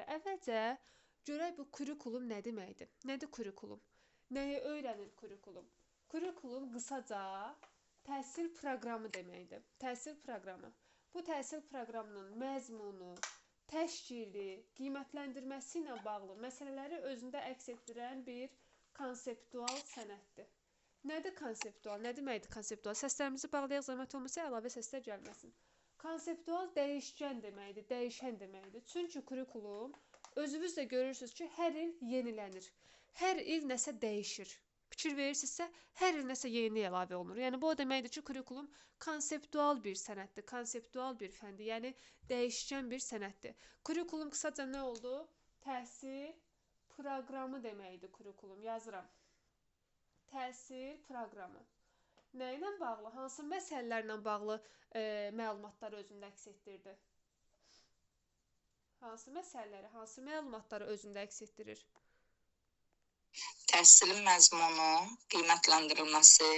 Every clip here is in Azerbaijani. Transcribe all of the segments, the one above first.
Əvvəlcə görək bu kurikulum nə deməkdir? Nədir kurikulum? Nəyi öyrənir kurikulum? Kurikulum qısaca təhsil proqramı deməkdir. Təhsil proqramı. Bu təhsil proqramının məzmunu, təşkili, qiymətləndirməsi ilə bağlı məsələləri özündə əks etdirən bir konseptual sənəddir. Nədir konseptual? Nə deməkdir konseptual? Səslərimizi bağlayaq, zəhmət olmasa əlavə səslər gəlməsin. Konseptual dəyişkən deməkdir, dəyişən deməkdir. Çünki kurikulum özünüz də görürsünüz ki, hər il yenilənir. Hər il nəsə dəyişir. Fikir verirsinizsə, hər il nəsə yeni əlavə olunur. Yəni bu o deməkdir ki, kurikulum konseptual bir sənəddir, konseptual bir fəndir, yəni dəyişkən bir sənəddir. Kurikulum qısaca nə oldu? Təhsil proqramı deməkdir kurikulum. Yazıram. Təhsil proqramı. Nə ilə bağlı, hansı məsələlərlə bağlı məlumatları özündə əks etdirdi? Hansı məsələləri, hansı məlumatları özündə əks etdirir? Təhsilin məzmunu, qiymətləndirilməsi,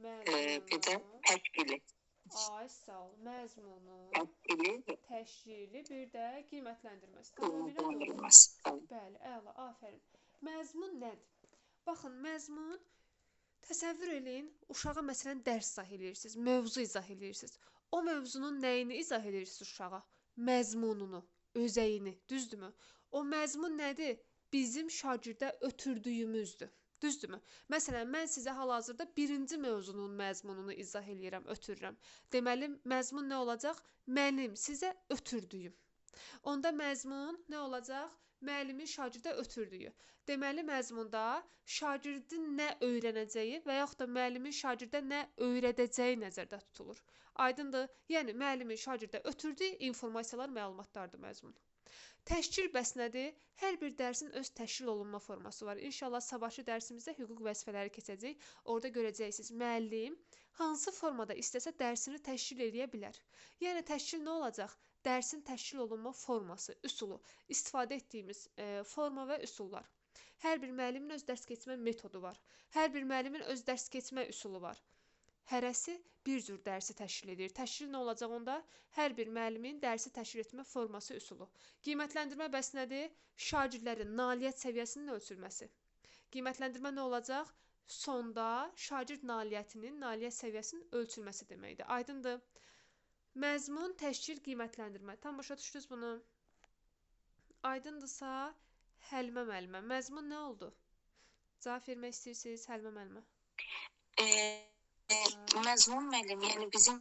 bir də təşkili. Ay, sağ ol. Məzmunu, təşkili, təşkili, bir də qiymətləndirməsi. Tamamilə doğru. Bəli, əla, afərin. Məzmun nədir? Baxın, məzmun, təsəvvür eləyin, uşağa məsələn dərs izah eləyirsiniz, mövzu izah eləyirsiniz. O mövzunun nəyini izah eləyirsiniz uşağa? Məzmununu, özəyini, düzdürmü? O məzmun nədir? Bizim şagirdə ötürdüyümüzdür. Düzdürmü? Məsələn, mən sizə hal-hazırda birinci mövzunun məzmununu izah eləyirəm, ötürürəm. Deməli, məzmun nə olacaq? Mənim sizə ötürdüyüm. Onda məzmun nə olacaq? Müəllimin şagirdə ötürdüyü. Deməli, məzmunda şagirdin nə öyrənəcəyi və yaxud da müəllimin şagirdə nə öyrədəcəyi nəzərdə tutulur. Aydındır? Yəni, müəllimin şagirdə ötürdüyü informasiyalar, məlumatlardır məzmun. Təşkil bəs nədir? Hər bir dərsin öz təşkil olunma forması var. İnşallah sabahki dərsimizdə hüquq vəzifələri keçəcək. Orada görəcəksiniz, müəllim hansı formada istəsə dərsini təşkil eləyə bilər. Yəni, təşkil nə olacaq? Dərsin təşkil olunma forması, üsulu, istifadə etdiyimiz forma və üsullar. Hər bir müəllimin öz dərs keçmə metodu var. Hər bir müəllimin öz dərs keçmə üsulu var. Hərəsi bir cür dərsi təşkil edir. Təşkil nə olacaq onda? Hər bir müəllimin dərsi təşkil etmə forması, üsulu. Qiymətləndirmə bəs nədir? Şagirdlərin nailiyyət səviyyəsinin ölçülməsi. Qiymətləndirmə nə olacaq? Sonda şagird nailiyyətinin, nailiyyət səviyyəsinin ölçülməsi deməkdir. Aydındır? Məzmun, təşkil, qiymətləndirmə. Tam başa düşdünüz bunu? Aydındırsa, Həlimə müəllimə, məzmun nə oldu? Cavab vermək istəyirsiniz, Həlimə müəllimə? Məzmun müəllim, yəni bizim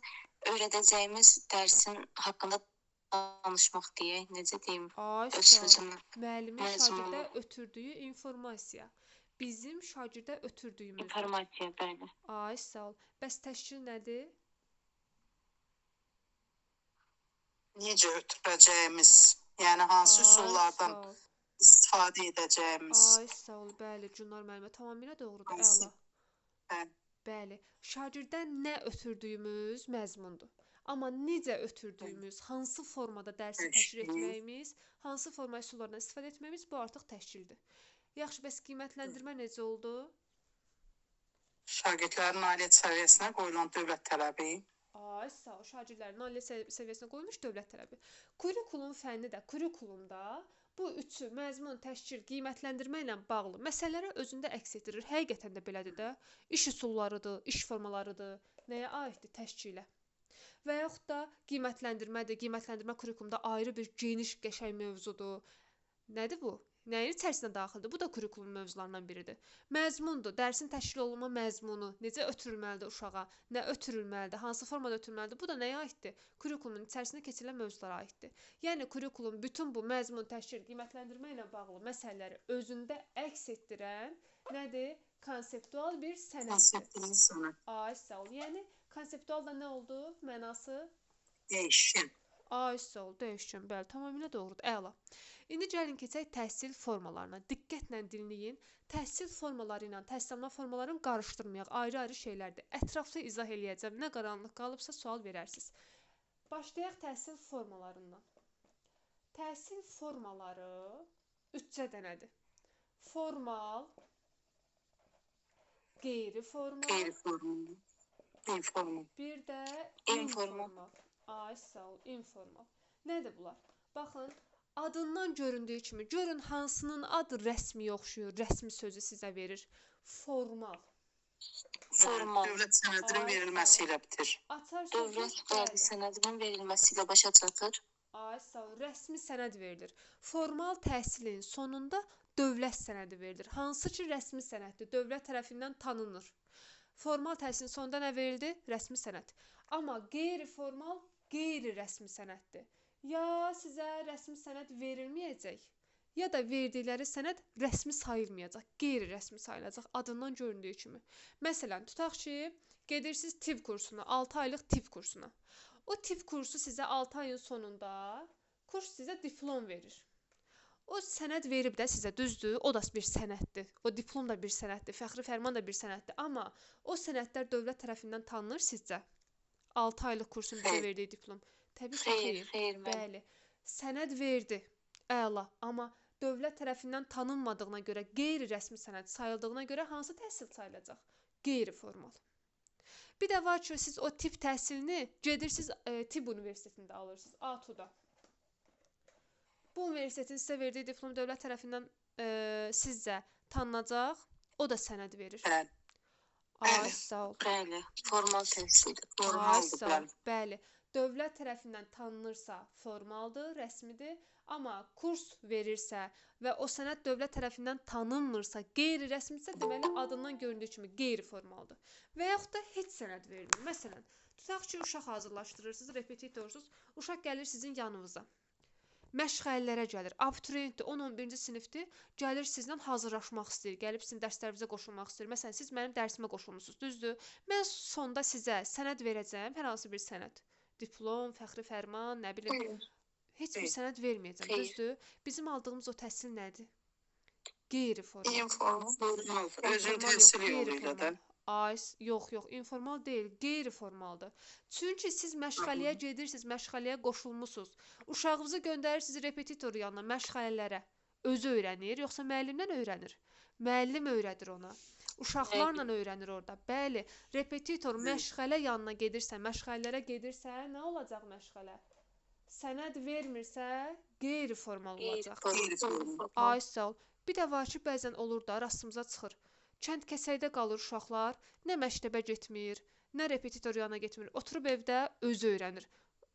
öyrədəcəyimiz dərsin haqqında danışmaq deyək, necə deyim? Ay, sağ ol. Müəllimin şagirdə ötürdüyü informasiya. Bizim şagirdə ötürdüyümüz. İnformasiya, bəli. Ay, sağ ol. Bəs təşkil nədir? Necə ötürəcəyimiz, yəni hansı üsullardan istifadə edəcəyimiz. Ay, sağ ol, bəli, Cünnar müəllimə, tamamilə doğrudur, əla. Bəli. Bəli, şagirdən nə ötürdüyümüz məzmundur. Amma necə ötürdüyümüz, hansı formada dərsi təşkil etməyimiz, hansı forma üsullardan istifadə etməyimiz, bu artıq təşkildir. Yaxşı, bəs qiymətləndirmə necə oldu? Şagirdlərin nailiyyət səviyyəsinə qoyulan dövlət tələbi. Ay, sağ ol, şagirdlərin nailiyyət səviyyəsinə qoyulmuş dövlət tələbi. Kurikulum fənni də, kurikulumda bu üçü məzmun, təşkil, qiymətləndirmə ilə bağlı məsələləri özündə əks etdirir. Həqiqətən də belədir də. İş üsullarıdır, iş formalarıdır. Nəyə aiddir? Təşkilə. Və yaxud da qiymətləndirmədir. Qiymətləndirmə kurikulumda ayrı bir geniş, qəşəng mövzudur. Nədir bu? Nəyin içərisinə daxildir? Bu da kurikulum mövzularından biridir. Məzmundur. Dərsin təşkil olunma məzmunu. Necə ötürülməlidir uşağa? Nə ötürülməlidir? Hansı formada ötürülməlidir? Bu da nəyə aiddir? Kurikulumun içərisində keçirilən mövzulara aiddir. Yəni, kurikulum bütün bu məzmun, təşkil, qiymətləndirmə ilə bağlı məsələləri özündə əks etdirən nədir? Konseptual bir sənəddir. Konseptual sənəd. Ay, sağ ol. Yəni, konseptual da nə oldu? Mənası? Dəyişkən. Ay, sağ ol, dəyişkən. Bəli, tamamilə doğrudur. Əla. İndi gəlin keçək təhsil formalarına. Diqqətlə dinləyin. Təhsil formaları ilə təhsil alma formalarını qarışdırmayaq. Ayrı-ayrı şeylərdir. Ətraflı izah eləyəcəm. Nə qaranlıq qalıbsa sual verərsiniz. Başlayaq təhsil formalarından. Təhsil formaları üçcə dənədir. Formal, qeyri-formal, qeyri-formal, informal. Bir də informal. Ay, sağ ol, informal. Nədir bunlar? Baxın, Adından göründüyü kimi, görün hansının adı rəsmiyə oxşuyur, rəsmi sözü sizə verir. Formal. Formal. Dövlət sənədinin verilməsi ilə bitir. Açar sözü, Dövlət bəli sənədinin verilməsi ilə başa çatır. Ay, sağ ol. Rəsmi sənəd verilir. Formal təhsilin sonunda dövlət sənədi verilir. Hansı ki rəsmi sənəddir, dövlət tərəfindən tanınır. Formal təhsilin sonunda nə verildi? Rəsmi sənəd. Amma qeyri-formal qeyri-rəsmi sənəddir. Ya sizə rəsmi sənəd verilməyəcək, ya da verdikləri sənəd rəsmi sayılmayacaq, qeyri-rəsmi sayılacaq adından göründüyü kimi. Məsələn, tutaq ki, gedirsiniz tibb kursuna, 6 aylıq tibb kursuna. O tibb kursu sizə 6 ayın sonunda kurs sizə diplom verir. O sənəd verib də sizə, düzdür, o da bir sənəddir. O diplom da bir sənəddir, fəxri fərman da bir sənəddir. Amma o sənədlər dövlət tərəfindən tanınır sizcə? 6 aylıq kursun bizə verdiyi diplom. Təbii ki, Xeyr, xeyr, müəllim. Bəli. Sənəd verdi. Əla. Amma dövlət tərəfindən tanınmadığına görə, qeyri-rəsmi sənəd sayıldığına görə hansı təhsil sayılacaq? Qeyri-formal. Bir də var ki, siz o tibb təhsilini gedirsiniz tibb universitetində alırsınız, ATU-da. Bu universitetin sizə verdiyi diplom dövlət tərəfindən sizcə tanınacaq, o da sənəd verir. Bəli. Ay, sağ ol. Bəli, formal təhsildir. Ay, sağ ol. Bəli. Dövlət tərəfindən tanınırsa formaldır, rəsmidir, amma kurs verirsə və o sənəd dövlət tərəfindən tanınmırsa, qeyri-rəsmidirsə, deməli adından göründüyü kimi qeyri-formaldır. Və yaxud da heç sənəd verilmir. Məsələn, tutaq ki, uşaq hazırlaşdırırsınız, repetitorsuz, uşaq gəlir sizin yanınıza. Məşğələlərə gəlir. Abituriyentdir, 10-11-ci sinifdir, gəlir sizlə hazırlaşmaq istəyir, gəlib sizin dərslərinizə qoşulmaq istəyir. Məsələn, siz mənim dərsimə qoşulmusunuz, düzdür? Mən sonda sizə sənəd verəcəm, hər hansı bir sənəd. Diplom, fəxri fərman, nə bilim, heç bir sənəd verməyəcəm, düzdür? Bizim aldığımız o təhsil nədir? Qeyri-formal. Informal. Özün təhsil yolu ilə də. Ay, yox, yox, informal deyil, qeyri-formaldır. Çünki siz məşğələyə gedirsiniz, məşğələyə qoşulmusunuz. Uşağınızı göndərirsiniz repetitor yanına, məşğələlərə. Özü öyrənir, yoxsa müəllimdən öyrənir? Müəllim öyrədir ona. Uşaqlarla öyrənir orada. Bəli, repetitor məşğələ yanına gedirsə, məşğələlərə gedirsə, nə olacaq məşğələ? Sənəd vermirsə, qeyri-formal olacaq. Ay, sağ ol. Bir də var ki, bəzən olur da, rastımıza çıxır. Kənd kəsəkdə qalır uşaqlar, nə məktəbə getmir, nə repetitor yanına getmir. Oturub evdə özü öyrənir.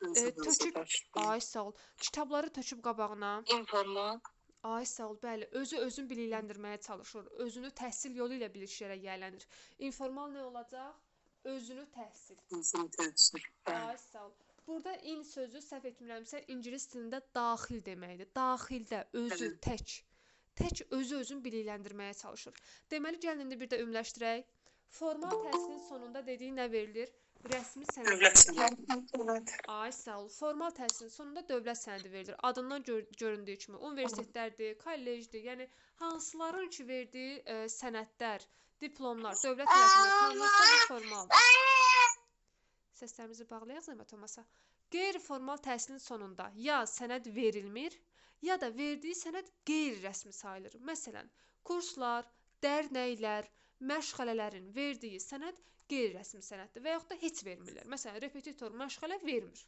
Töküb, ay sağ ol, kitabları töküb qabağına. İnformal. Ay sağ ol, bəli, özü özünü bilikləndirməyə çalışır. Özünü təhsil yolu ilə biliklərə yiyələnir. İnformal nə olacaq? Özünü təhsil. Özünü təhsil. Ay sağ ol. Burada in sözü səhv etmirəmsə ingilis dilində daxil deməkdir. Daxildə, özü, tək. Tək özü özünü bilikləndirməyə çalışır. Deməli, gəlin indi bir də ümumiləşdirək. Formal təhsilin sonunda dediyi nə verilir? Rəsmi sənəd. Dövlət sənədi. Ay, sağ ol. Formal təhsilin sonunda dövlət sənədi verilir. Adından göründüyü kimi universitetlərdir, kollecdir. Yəni, hansıların ki verdiyi sənədlər, diplomlar dövlət tərəfindən tanınırsa, bu formaldır. Səslərimizi bağlayaq zəhmət olmasa. Qeyri-formal təhsilin sonunda ya sənəd verilmir, ya da verdiyi sənəd qeyri-rəsmi sayılır. Məsələn, kurslar, dərnəklər, məşğələlərin verdiyi sənəd qeyri-rəsmi sənəddir və yaxud da heç vermirlər. Məsələn, repetitor məşğələ vermir.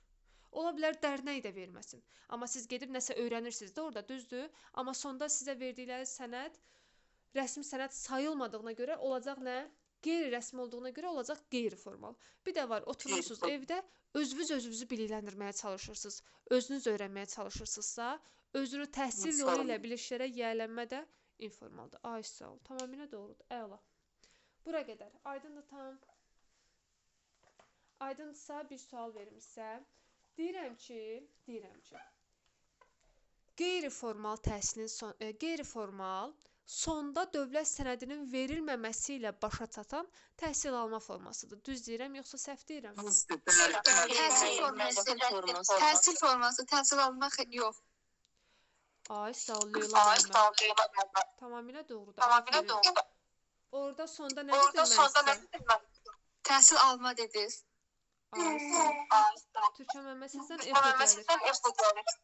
Ola bilər dərnək də verməsin. Amma siz gedib nəsə öyrənirsiniz də orada, düzdür? Amma sonda sizə verdikləri sənəd rəsmi sənəd sayılmadığına görə olacaq nə? Qeyri-rəsmi olduğuna görə olacaq qeyri-formal. Bir də var, oturursunuz evdə, özünüz özünüzü bilikləndirməyə çalışırsınız, özünüz öyrənməyə çalışırsınızsa, özünü təhsil yolu ilə biliklərə yiyələnmə də informaldır. Ay, sağ ol. Tamamilə doğrudur. Əla. Bura qədər. Aydındır tam. Aydındırsa bir sual verimsə, deyirəm ki, qeyri-formal təhsilin qeyri-formal sonda dövlət sənədinin verilməməsi ilə başa çatan təhsil alma formasıdır. Düz deyirəm, yoxsa səhv deyirəm? Təhsil forması. Təhsil forması, təhsil almaq yox. Ay, sağ ol, Leyla müəllimə. Tamamilə doğrudur. Tamamilə doğrudur. Orada sonda nə dedim mən sizə? Təhsil alma dediniz. Ay, sağ ol. Türkan müəllimə, sizdən efo gəlir.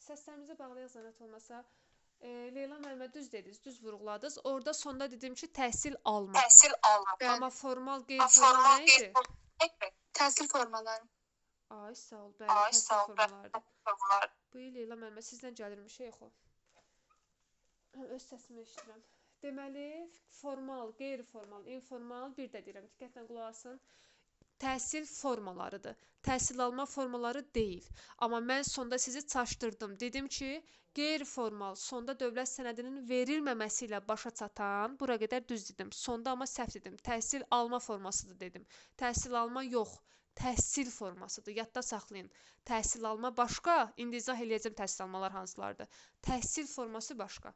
Səslərimizi bağlayaq zəhmət olmasa. Leyla müəllimə düz dediniz, düz vurğuladınız. Orada sonda dedim ki, təhsil alma. Təhsil alma. Amma formal, qeyri-formal nə idi? Təhsil formaları. Ay, sağ ol. Bəli, təhsil formalarıdır. Bu il Leyla müəllimə sizdən gəlirmiş, yox o. Öz səsimi eşidirəm. Deməli, formal, qeyri-formal, informal, bir də deyirəm, diqqətlə qulaq asın. Təhsil formalarıdır. Təhsil alma formaları deyil. Amma mən sonda sizi çaşdırdım. Dedim ki, qeyri-formal sonda dövlət sənədinin verilməməsi ilə başa çatan, bura qədər düz dedim. Sonda amma səhv dedim. Təhsil alma formasıdır dedim. Təhsil alma yox, təhsil formasıdır. Yadda saxlayın. Təhsil alma başqa, indi izah eləyəcəm təhsil almalar hansılardır. Təhsil forması başqa.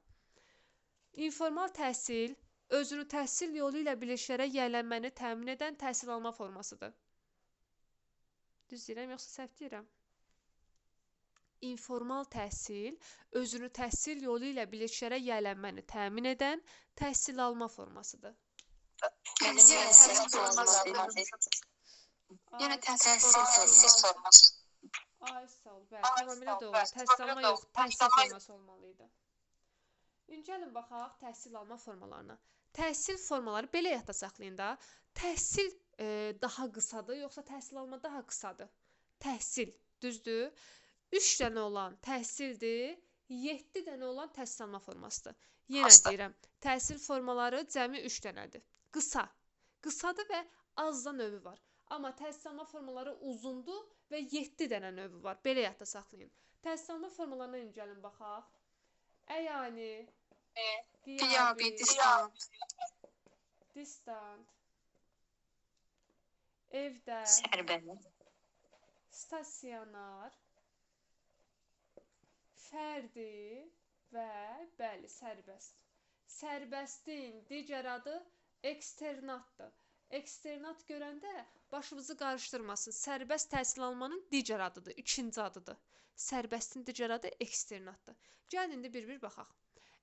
İnformal təhsil özünü təhsil yolu ilə biliklərə yiyələnməni təmin edən təhsil alma formasıdır. Düz deyirəm, yoxsa səhv deyirəm? İnformal təhsil özünü təhsil yolu ilə biliklərə yiyələnməni təmin edən təhsil alma formasıdır. Yenə təhsil forması. Ay, sağ ol. Bəli, tamamilə doğru. Təhsil alma yox, təhsil forması olmalı idi. İndi gəlin baxaq təhsil alma formalarına. Təhsil formaları belə yadda saxlayın da. Təhsil daha qısadır, yoxsa təhsil alma daha qısadır? Təhsil, düzdür? 3 dənə olan təhsildir, 7 dənə olan təhsil alma formasıdır. Yenə deyirəm, təhsil formaları cəmi 3 dənədir. Qısa. Qısadır və azda növü var. Amma təhsil alma formaları uzundur və 7 dənə növü var. Belə yadda saxlayın. Təhsil alma formalarına indi gəlin baxaq. Əyani, qiyabi, distant, evdə, stasionar, fərdi və bəli, sərbəst. Sərbəstin digər adı eksternatdır. Eksternat görəndə başımızı qarışdırmasın. Sərbəst təhsil almanın digər adıdır, ikinci adıdır. Sərbəstin digər adı eksternatdır. Gəlin indi bir-bir baxaq.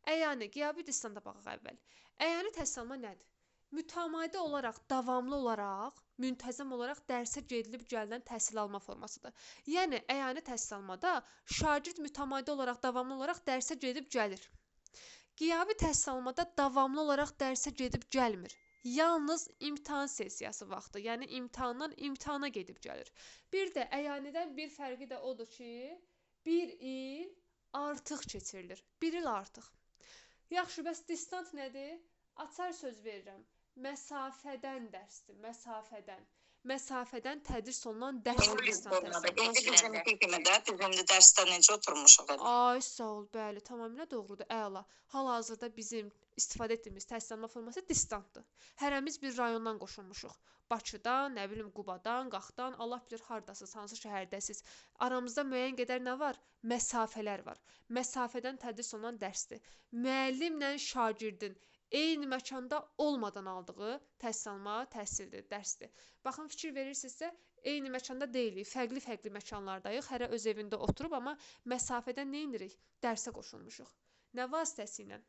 Əyani, qiyabi, distanta baxaq əvvəl. Əyani təhsil alma nədir? Mütəmadi olaraq, davamlı olaraq, müntəzəm olaraq dərsə gedilib gəlinən təhsil alma formasıdır. Yəni, əyani təhsil almada şagird mütəmadi olaraq, davamlı olaraq dərsə gedib gəlir. Qiyabi təhsil almada davamlı olaraq dərsə gedib gəlmir. Yalnız imtahan sessiyası vaxtı, yəni imtahandan imtahana gedib gəlir. Bir də əyanidən bir fərqi də odur ki, bir il artıq keçirilir. Bir il artıq. Yaxşı, bəs distant nədir? Açar söz verirəm. Məsafədən dərsdir, məsafədən. Məsafədən tədris olunan dərsdir distant təhsil. İndi bizimki kimi də, biz indi dərsdə necə oturmuşuq elə? Ay, sağ ol, bəli, tamamilə doğrudur, əla. Hal-hazırda bizim istifadə etdiyimiz təhsil alma forması distantdır. Hərəmiz bir rayondan qoşulmuşuq. Bakıdan, nə bilim, Qubadan, Qaxdan, Allah bilir hardasınız, hansı şəhərdəsiniz. Aramızda müəyyən qədər nə var? Məsafələr var. Məsafədən tədris olunan dərsdir. Müəllimlə şagirdin eyni məkanda olmadan aldığı təhsil alma təhsildir, dərsdir. Baxın, fikir verirsinizsə, eyni məkanda deyilik, fərqli-fərqli məkanlardayıq. Hərə öz evində oturub, amma məsafədən nə edirik? Dərsə qoşulmuşuq. Nə vasitəsilə?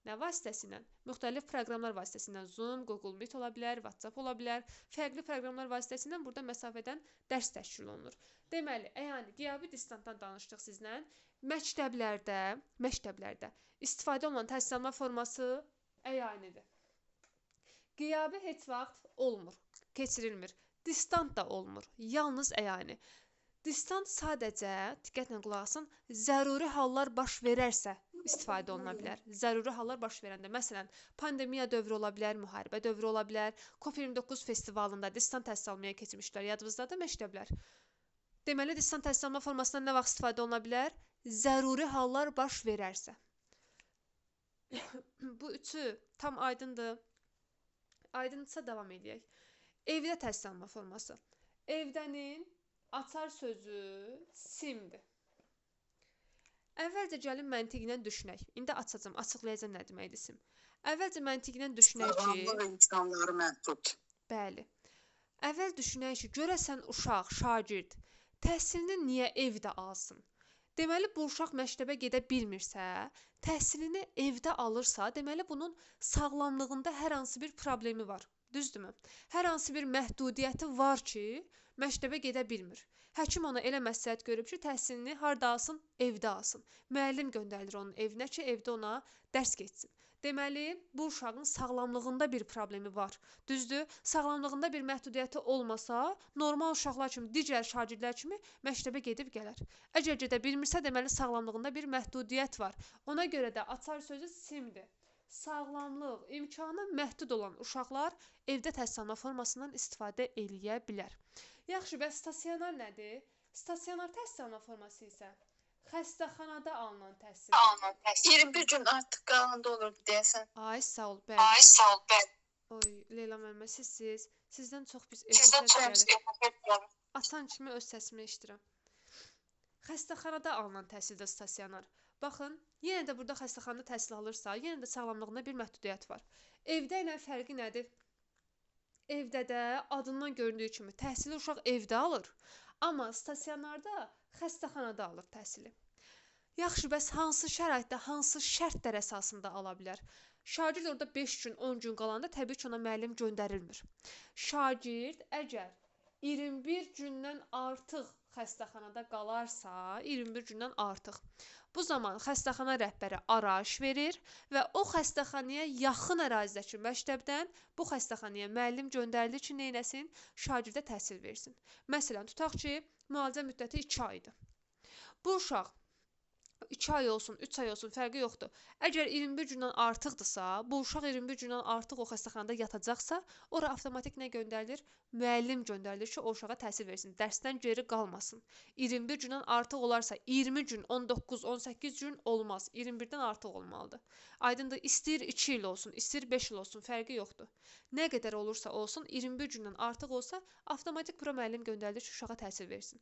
Nə vasitəsilə? Müxtəlif proqramlar vasitəsilə Zoom, Google Meet ola bilər, WhatsApp ola bilər. Fərqli proqramlar vasitəsilə burada məsafədən dərs təşkil olunur. Deməli, əyani, qiyabi distantdan danışdıq sizlə. Məktəblərdə istifadə olunan təhsil alma forması əyanidir. Qiyabi heç vaxt olmur, keçirilmir. Distant da olmur, yalnız əyani. Distant sadəcə, diqqətlə qulaq asın, zəruri hallar baş verərsə istifadə oluna bilər. Zəruri hallar baş verəndə, məsələn, pandemiya dövrü ola bilər, müharibə dövrü ola bilər. COP29 festivalında distant təhsil almaya keçmişlər, yadınızdadır məktəblər. Deməli, distant təhsil alma formasından nə vaxt istifadə oluna bilər? Zəruri hallar baş verərsə. Bu üçü tam aydındır. Aydındırsa davam eləyək. Evdə təhsil alma forması. Evdənin açar sözü simdir. Əvvəlcə gəlin məntiqlə düşünək. İndi açacağam, açıqlayacağam nə deməkdir sim. Əvvəlcə məntiqlə düşünək ki... Sağlamlıq imkanları məhdud. Bəli. Əvvəl düşünək ki, görəsən uşaq, şagird təhsilini niyə evdə alsın? Deməli, bu uşaq məktəbə gedə bilmirsə, təhsilini evdə alırsa, deməli, bunun sağlamlığında hər hansı bir problemi var. Düzdürmü? Hər hansı bir məhdudiyyəti var ki, məktəbə gedə bilmir. Həkim ona elə məsləhət görüb ki, təhsilini harda alsın? Evdə alsın. Müəllim göndərilir onun evinə ki, evdə ona dərs keçsin. Deməli, bu uşağın sağlamlığında bir problemi var. Düzdür? Sağlamlığında bir məhdudiyyəti olmasa, normal uşaqlar kimi, digər şagirdlər kimi məktəbə gedib gələr. Əgər gedə bilmirsə, deməli sağlamlığında bir məhdudiyyət var. Ona görə də açar sözü simdir. Sağlamlıq imkanı məhdud olan uşaqlar evdə təhsil alma formasından istifadə eləyə bilər. Yaxşı, bəs stasionar nədir? Stasionar təhsil alma forması isə xəstəxanada alınan təhsildir. 21 gün artıq qalanda olurdu deyəsən. Ay, sağ ol, bəli. Ay, sağ ol, bəli. Oy, Leyla müəllimə, sizsiz. Sizdən çox pis Sizdən echo çox səs gəlir. pis gəlir. Asan kimi öz səsimi eşidirəm. Xəstəxanada alınan təhsildə stasionar. Baxın, yenə də burada xəstəxanada təhsil alırsa, yenə də sağlamlığında bir məhdudiyyət var. Evdə ilə fərqi nədir? Evdə də adından göründüyü kimi təhsili uşaq evdə alır, amma stasionarda xəstəxanada alır təhsili. Yaxşı, bəs hansı şəraitdə, hansı şərtlər əsasında ala bilər? Şagird orada 5 gün, 10 gün qalanda təbii ki, ona müəllim göndərilmir. Şagird əgər 21 gündən artıq xəstəxanada qalarsa, 21 gündən artıq, bu zaman xəstəxana rəhbəri arayış verir və o xəstəxanaya yaxın ərazidəki məktəbdən bu xəstəxanaya müəllim göndərilir ki, nə eləsin? Şagirdə təhsil versin. Məsələn, tutaq ki, müalicə müddəti 2 aydır. Bu uşaq 2 ay olsun, 3 ay olsun, fərqi yoxdur. Əgər 21 gündən artıqdırsa, bu uşaq 21 gündən artıq o xəstəxanada yatacaqsa, ora avtomatik nə göndərilir? Müəllim göndərilir ki, o uşağa təhsil versin, dərsdən geri qalmasın. 21 gündən artıq olarsa, 20 gün, 19, 18 gün olmaz. 21-dən artıq olmalıdır. Aydındır, istəyir 2 il olsun, istəyir 5 il olsun, fərqi yoxdur. Nə qədər olursa olsun, 21 gündən artıq olsa, avtomatik bura müəllim göndərilir ki, uşağa təhsil versin.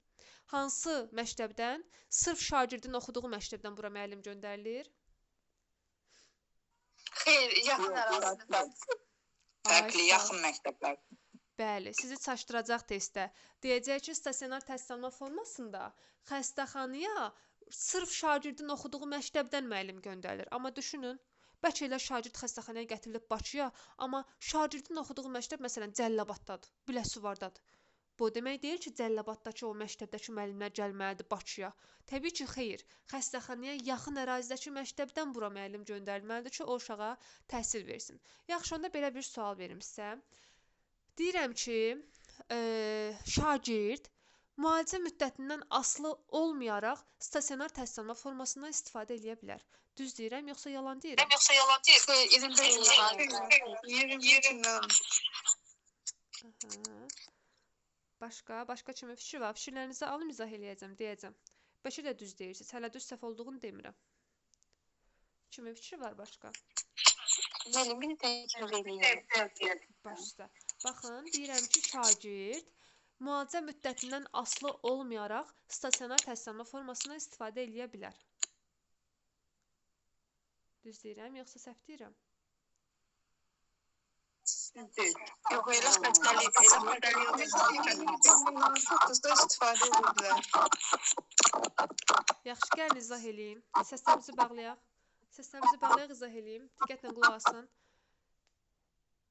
Hansı məktəbdən? Sırf şagirdin oxuduğu məktəbdən bura müəllim göndərilir? Xeyr, yaxın ərazidə. Fərqli yaxın məktəblər. Bəli, sizi çaşdıracaq testdə. Deyəcək ki, stasionar təhsil alma formasında xəstəxanaya sırf şagirdin oxuduğu məktəbdən müəllim göndərilir. Amma düşünün, bəlkə elə şagird xəstəxanaya gətirilib Bakıya, amma şagirdin oxuduğu məktəb məsələn Cəllabaddadır, Biləsuvardadır. Bu demək deyil ki, Cəllabaddakı o məktəbdəki müəllimlər gəlməlidir Bakıya. Təbii ki, xeyr. Xəstəxanaya yaxın ərazidəki məktəbdən bura müəllim göndərilməlidir ki, o uşağa təhsil versin. Yaxşı, onda belə bir sual verim sizə. Deyirəm ki, şagird müalicə müddətindən asılı olmayaraq stasionar təhsil alma formasından istifadə eləyə bilər. Düz deyirəm, yoxsa yalan deyirəm? Yoxsa yalan deyirəm? Xeyr, 21 gündən. Aha. Başqa kimin fikri var? Fikirlərinizi alım, izah eləyəcəm, deyəcəm. Bəlkə də düz deyirsiniz. Hələ düz səhv olduğunu demirəm. Kimin fikri var başqa? Müəllim, bir təkrar eləyək. Baş üstə. Baxın, deyirəm ki, şagird müalicə müddətindən asılı olmayaraq stasionar təhsil alma formasından istifadə eləyə bilər. Düz deyirəm, yoxsa səhv deyirəm? Yox, elə xəstəlik, elə Çoxda istifadə edə bilər. Yaxşı, gəlin izah eləyim. Səslərimizi bağlayaq. Səslərimizi bağlayaq, izah eləyim. Diqqətlə qulaq asın.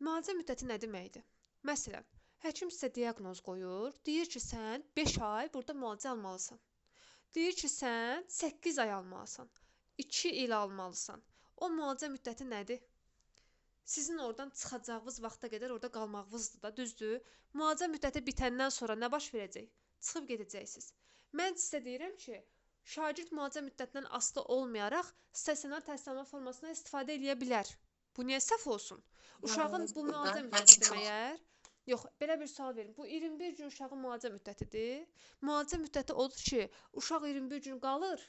Müalicə müddəti nə deməkdir? Məsələn, həkim sizə diaqnoz qoyur, deyir ki, sən 5 ay burada müalicə almalısan. Deyir ki, sən 8 ay almalısan, 2 il almalısan. O müalicə müddəti nədir? Sizin oradan çıxacağınız vaxta qədər orada qalmağınızdır da, düzdür? Müalicə müddəti bitəndən sonra nə baş verəcək? Çıxıb gedəcəksiniz. Mən sizə deyirəm ki, şagird müalicə müddətindən asılı olmayaraq stasionar təhsil alma formasından istifadə eləyə bilər. Bu niyə səhv olsun? Uşağın bu müalicə müddəti deməyər? Yox, belə bir sual verim. Bu 21 gün uşağın müalicə müddətidir. Müalicə müddəti odur ki, uşaq 21 gün qalır.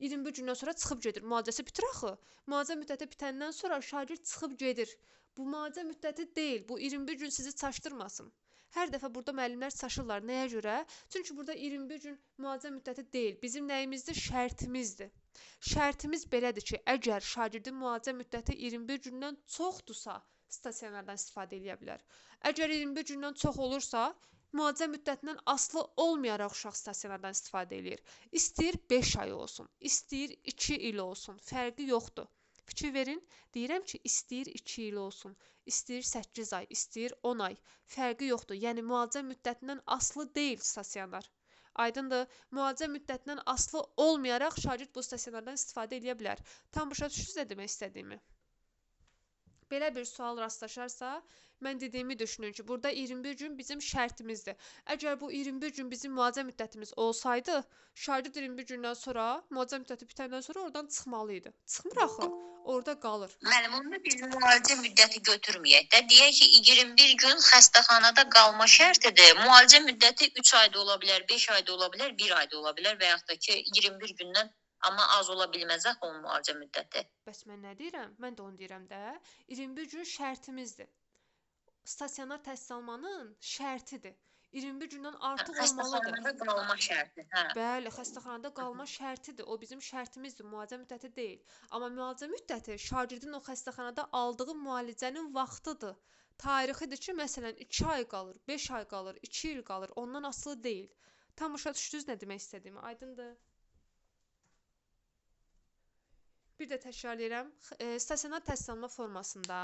21 gündən sonra çıxıb gedir. Müalicəsi bitir axı. Müalicə müddəti bitəndən sonra şagird çıxıb gedir. Bu müalicə müddəti deyil. Bu 21 gün sizi çaşdırmasın. Hər dəfə burada müəllimlər çaşırlar. Nəyə görə? Çünki burada 21 gün müalicə müddəti deyil. Bizim nəyimizdir? Şərtimizdir. Şərtimiz belədir ki, əgər şagirdin müalicə müddəti 21 gündən çoxdursa, stasionardan istifadə eləyə bilər. Əgər 21 gündən çox olursa, müalicə müddətindən asılı olmayaraq uşaq stasionardan istifadə eləyir. İstəyir 5 ay olsun, istəyir 2 il olsun, fərqi yoxdur. Fikir verin, deyirəm ki, istəyir 2 il olsun, istəyir 8 ay, istəyir 10 ay, fərqi yoxdur. Yəni müalicə müddətindən asılı deyil stasionar. Aydındır, müalicə müddətindən asılı olmayaraq şagird bu stasionardan istifadə eləyə bilər. Tam başa düşdünüz nə demək istədiyimi? Belə bir sual rastlaşarsa, mən dediyimi düşünün ki, burada 21 gün bizim şərtimizdir. Əgər bu 21 gün bizim müalicə müddətimiz olsaydı, şagird 21 gündən sonra, müalicə müddəti bitəndən sonra oradan çıxmalı idi. Çıxmır axı, orada qalır. Müəllim, onda biz müalicə müddəti götürməyək də. Deyək ki, 21 gün xəstəxanada qalma şərtidir. Müalicə müddəti 3 ayda ola bilər, 5 ayda ola bilər, 1 ayda ola bilər və yaxud da ki, 21 gündən amma az ola bilməz axı onun müalicə müddəti. Bəs mən nə deyirəm? Mən də onu deyirəm də. 21 gün şərtimizdir. Stasionar təhsil almanın şərtidir. 21 gündən artıq olmalıdır. Xəstəxanada qalma şərti, hə. Bəli, xəstəxanada qalma şərtidir. O bizim şərtimizdir, müalicə müddəti deyil. Amma müalicə müddəti şagirdin o xəstəxanada aldığı müalicənin vaxtıdır. Tarixidir ki, məsələn, 2 ay qalır, 5 ay qalır, 2 il qalır. Ondan asılı deyil. Tam başa düşdünüz nə demək istədiyimi? Aydındır? Bir də təkrarlayıram. Stasionar təhsil alma formasında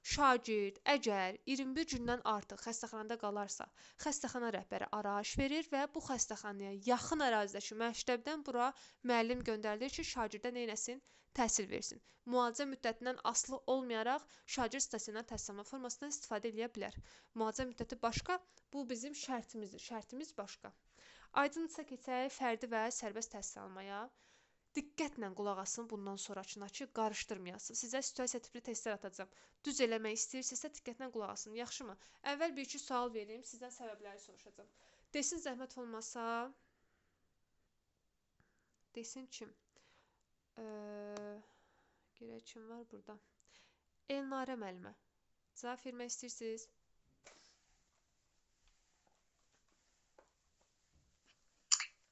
şagird əgər 21 gündən artıq xəstəxanada qalarsa, xəstəxana rəhbəri arayış verir və bu xəstəxanaya yaxın ərazidəki məktəbdən bura müəllim göndərilir ki, şagirdə nə eləsin? Təhsil versin. Müalicə müddətindən asılı olmayaraq şagird stasionar təhsil alma formasından istifadə eləyə bilər. Müalicə müddəti başqa, bu bizim şərtimizdir. Şərtimiz başqa. Aydınsa keçək fərdi və sərbəst təhsil almaya. Diqqətlə qulaq asın bundan sonrakına ki, qarışdırmayasınız. Sizə situasiya tipli testlər atacağam. Düz eləmək istəyirsinizsə diqqətlə qulaq asın. Yaxşımı? Əvvəl bir-iki sual verim, sizdən səbəbləri soruşacağam. Desin zəhmət olmasa. Desin kim? Görək kim var burada? Elnarə müəllimə. Cavab vermək istəyirsiniz?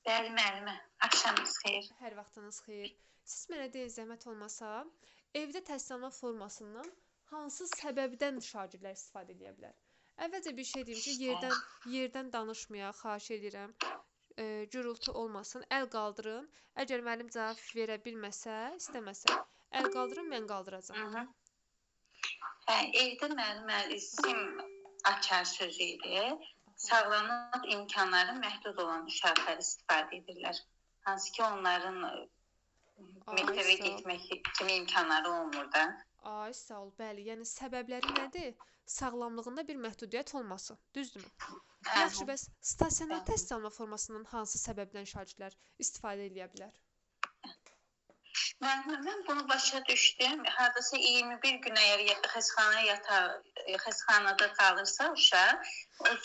Bəli, müəllimə. Axşamınız xeyir. Hər vaxtınız xeyir. Siz mənə deyin zəhmət olmasa, evdə təhsil alma formasından hansı səbəbdən şagirdlər istifadə edə bilər? Əvvəlcə bir şey deyim ki, yerdən danışmayaq, xahiş edirəm. Gürültü olmasın. Əl qaldırın. Əgər müəllim cavab verə bilməsə, istəməsə, əl qaldırın, mən qaldıracağam. Hə, evdə müəllimə sim açar sözü idi. Sağlamlıq imkanları məhdud olan uşaqlar istifadə edirlər. Hansı ki, onların məktəbə getmək kimi imkanları olmur da. Ay, sağ ol. Bəli, yəni səbəbləri nədir? Sağlamlığında bir məhdudiyyət olması. Düzdürmü? Yaxşı, bəs stasionar təhsil alma formasından hansı səbəbdən şagirdlər istifadə edə bilər? Mən bunu başa düşdüm. Hardasa 21 gün əgər xəstəxanada qalırsa uşaq,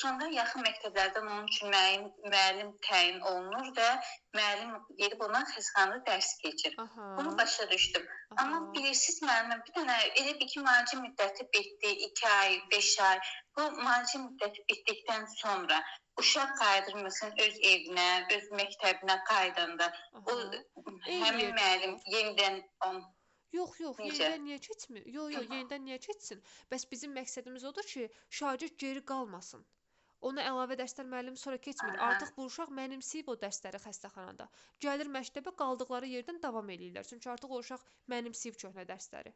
sonra yaxın məktəblərdən onun üçün müəllim təyin olunur və müəllim gedib ona xəstəxanada dərs keçir. Aha. Bunu başa düşdüm. Aha. Amma bilirsiniz müəllimə, bir dənə elə bir ki, müalicə müddəti bitdi, 2 ay, 5 ay. Bu müalicə müddəti bitdikdən sonra uşaq qayıdır məsələn öz evinə, öz məktəbinə qayıdanda o həmin müəllim yenidən on. Yox, yox, yenidən niyə keçmir? Yox, yox, yenidən niyə keçsin? Bəs bizim məqsədimiz odur ki, şagird geri qalmasın. Ona əlavə dərslər müəllim sonra keçmir. Aha. Artıq bu uşaq mənimsəyib o dərsləri xəstəxanada. Gəlir məktəbə, qaldıqları yerdən davam eləyirlər. Çünki artıq o uşaq mənimsəyib köhnə dərsləri.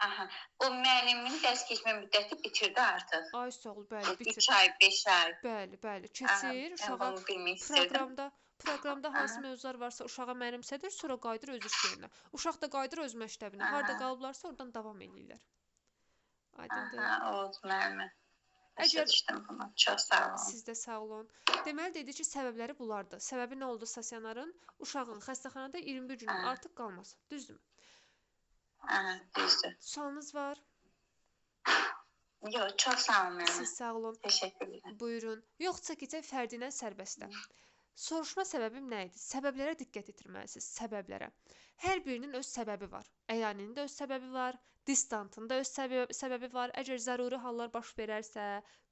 Aha. O müəllimin dərs keçmə müddəti bitirdi artıq. Ay sağ ol, bəli, bitir. 3 ay, 5 ay. Bəli, bəli, keçir. Uşağa proqramda hansı mövzular varsa uşağa mənimsədir, sonra qayıdır öz iş yerinə. Uşaq da qayıdır öz məktəbinə. Harda qalıblarsa oradan davam eləyirlər. Aydındır. Aha, oldu müəllimə. Başa düşdüm bunu. Çox sağ olun. Siz də sağ olun. Deməli, dedi ki, səbəbləri bunlardır. Səbəbi nə oldu stasionarın? Uşağın xəstəxanada 21 gündən artıq qalması. Düzdürmü? Aha, düzdür. Sualınız var? Yox, çox sağ olun müəllimə. Siz sağ olun. Təşəkkür edirəm. Buyurun. Yoxsa keçək fərdi ilə sərbəstə. Soruşma səbəbim nə idi? Səbəblərə diqqət yetirməlisiniz, səbəblərə. Hər birinin öz səbəbi var. Əyaninin də öz səbəbi var, distantın da öz səbəbi var. Əgər zəruri hallar baş verərsə,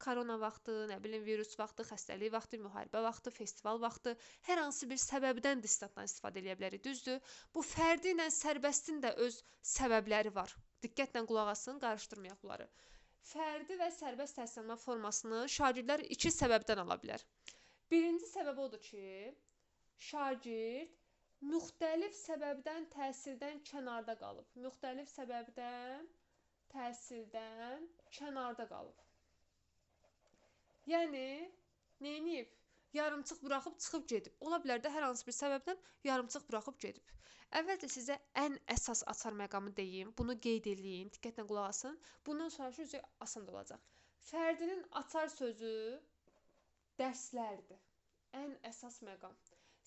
korona vaxtı, nə bilim, virus vaxtı, xəstəlik vaxtı, müharibə vaxtı, festival vaxtı, hər hansı bir səbəbdən distantdan istifadə eləyə bilərik, düzdür? Bu fərdi ilə sərbəstin də öz səbəbləri var. Diqqətlə qulaq asın, qarışdırmayaq bunları. Fərdi və sərbəst təhsil alma formasını şagirdlər iki səbəbdən ala bilər. Birinci səbəb odur ki, şagird müxtəlif səbəbdən təhsildən kənarda qalıb. Müxtəlif səbəbdən təhsildən kənarda qalıb. Yəni, neyniyib? Yarımçıq buraxıb çıxıb gedib. Ola bilər də hər hansı bir səbəbdən yarımçıq buraxıb gedib. Əvvəlcə sizə ən əsas açar məqamı deyim. Bunu qeyd eləyin, diqqətlə qulaq asın. Bundan sonrası üzə asan da olacaq. Fərdinin açar sözü dərslərdir. Ən əsas məqam.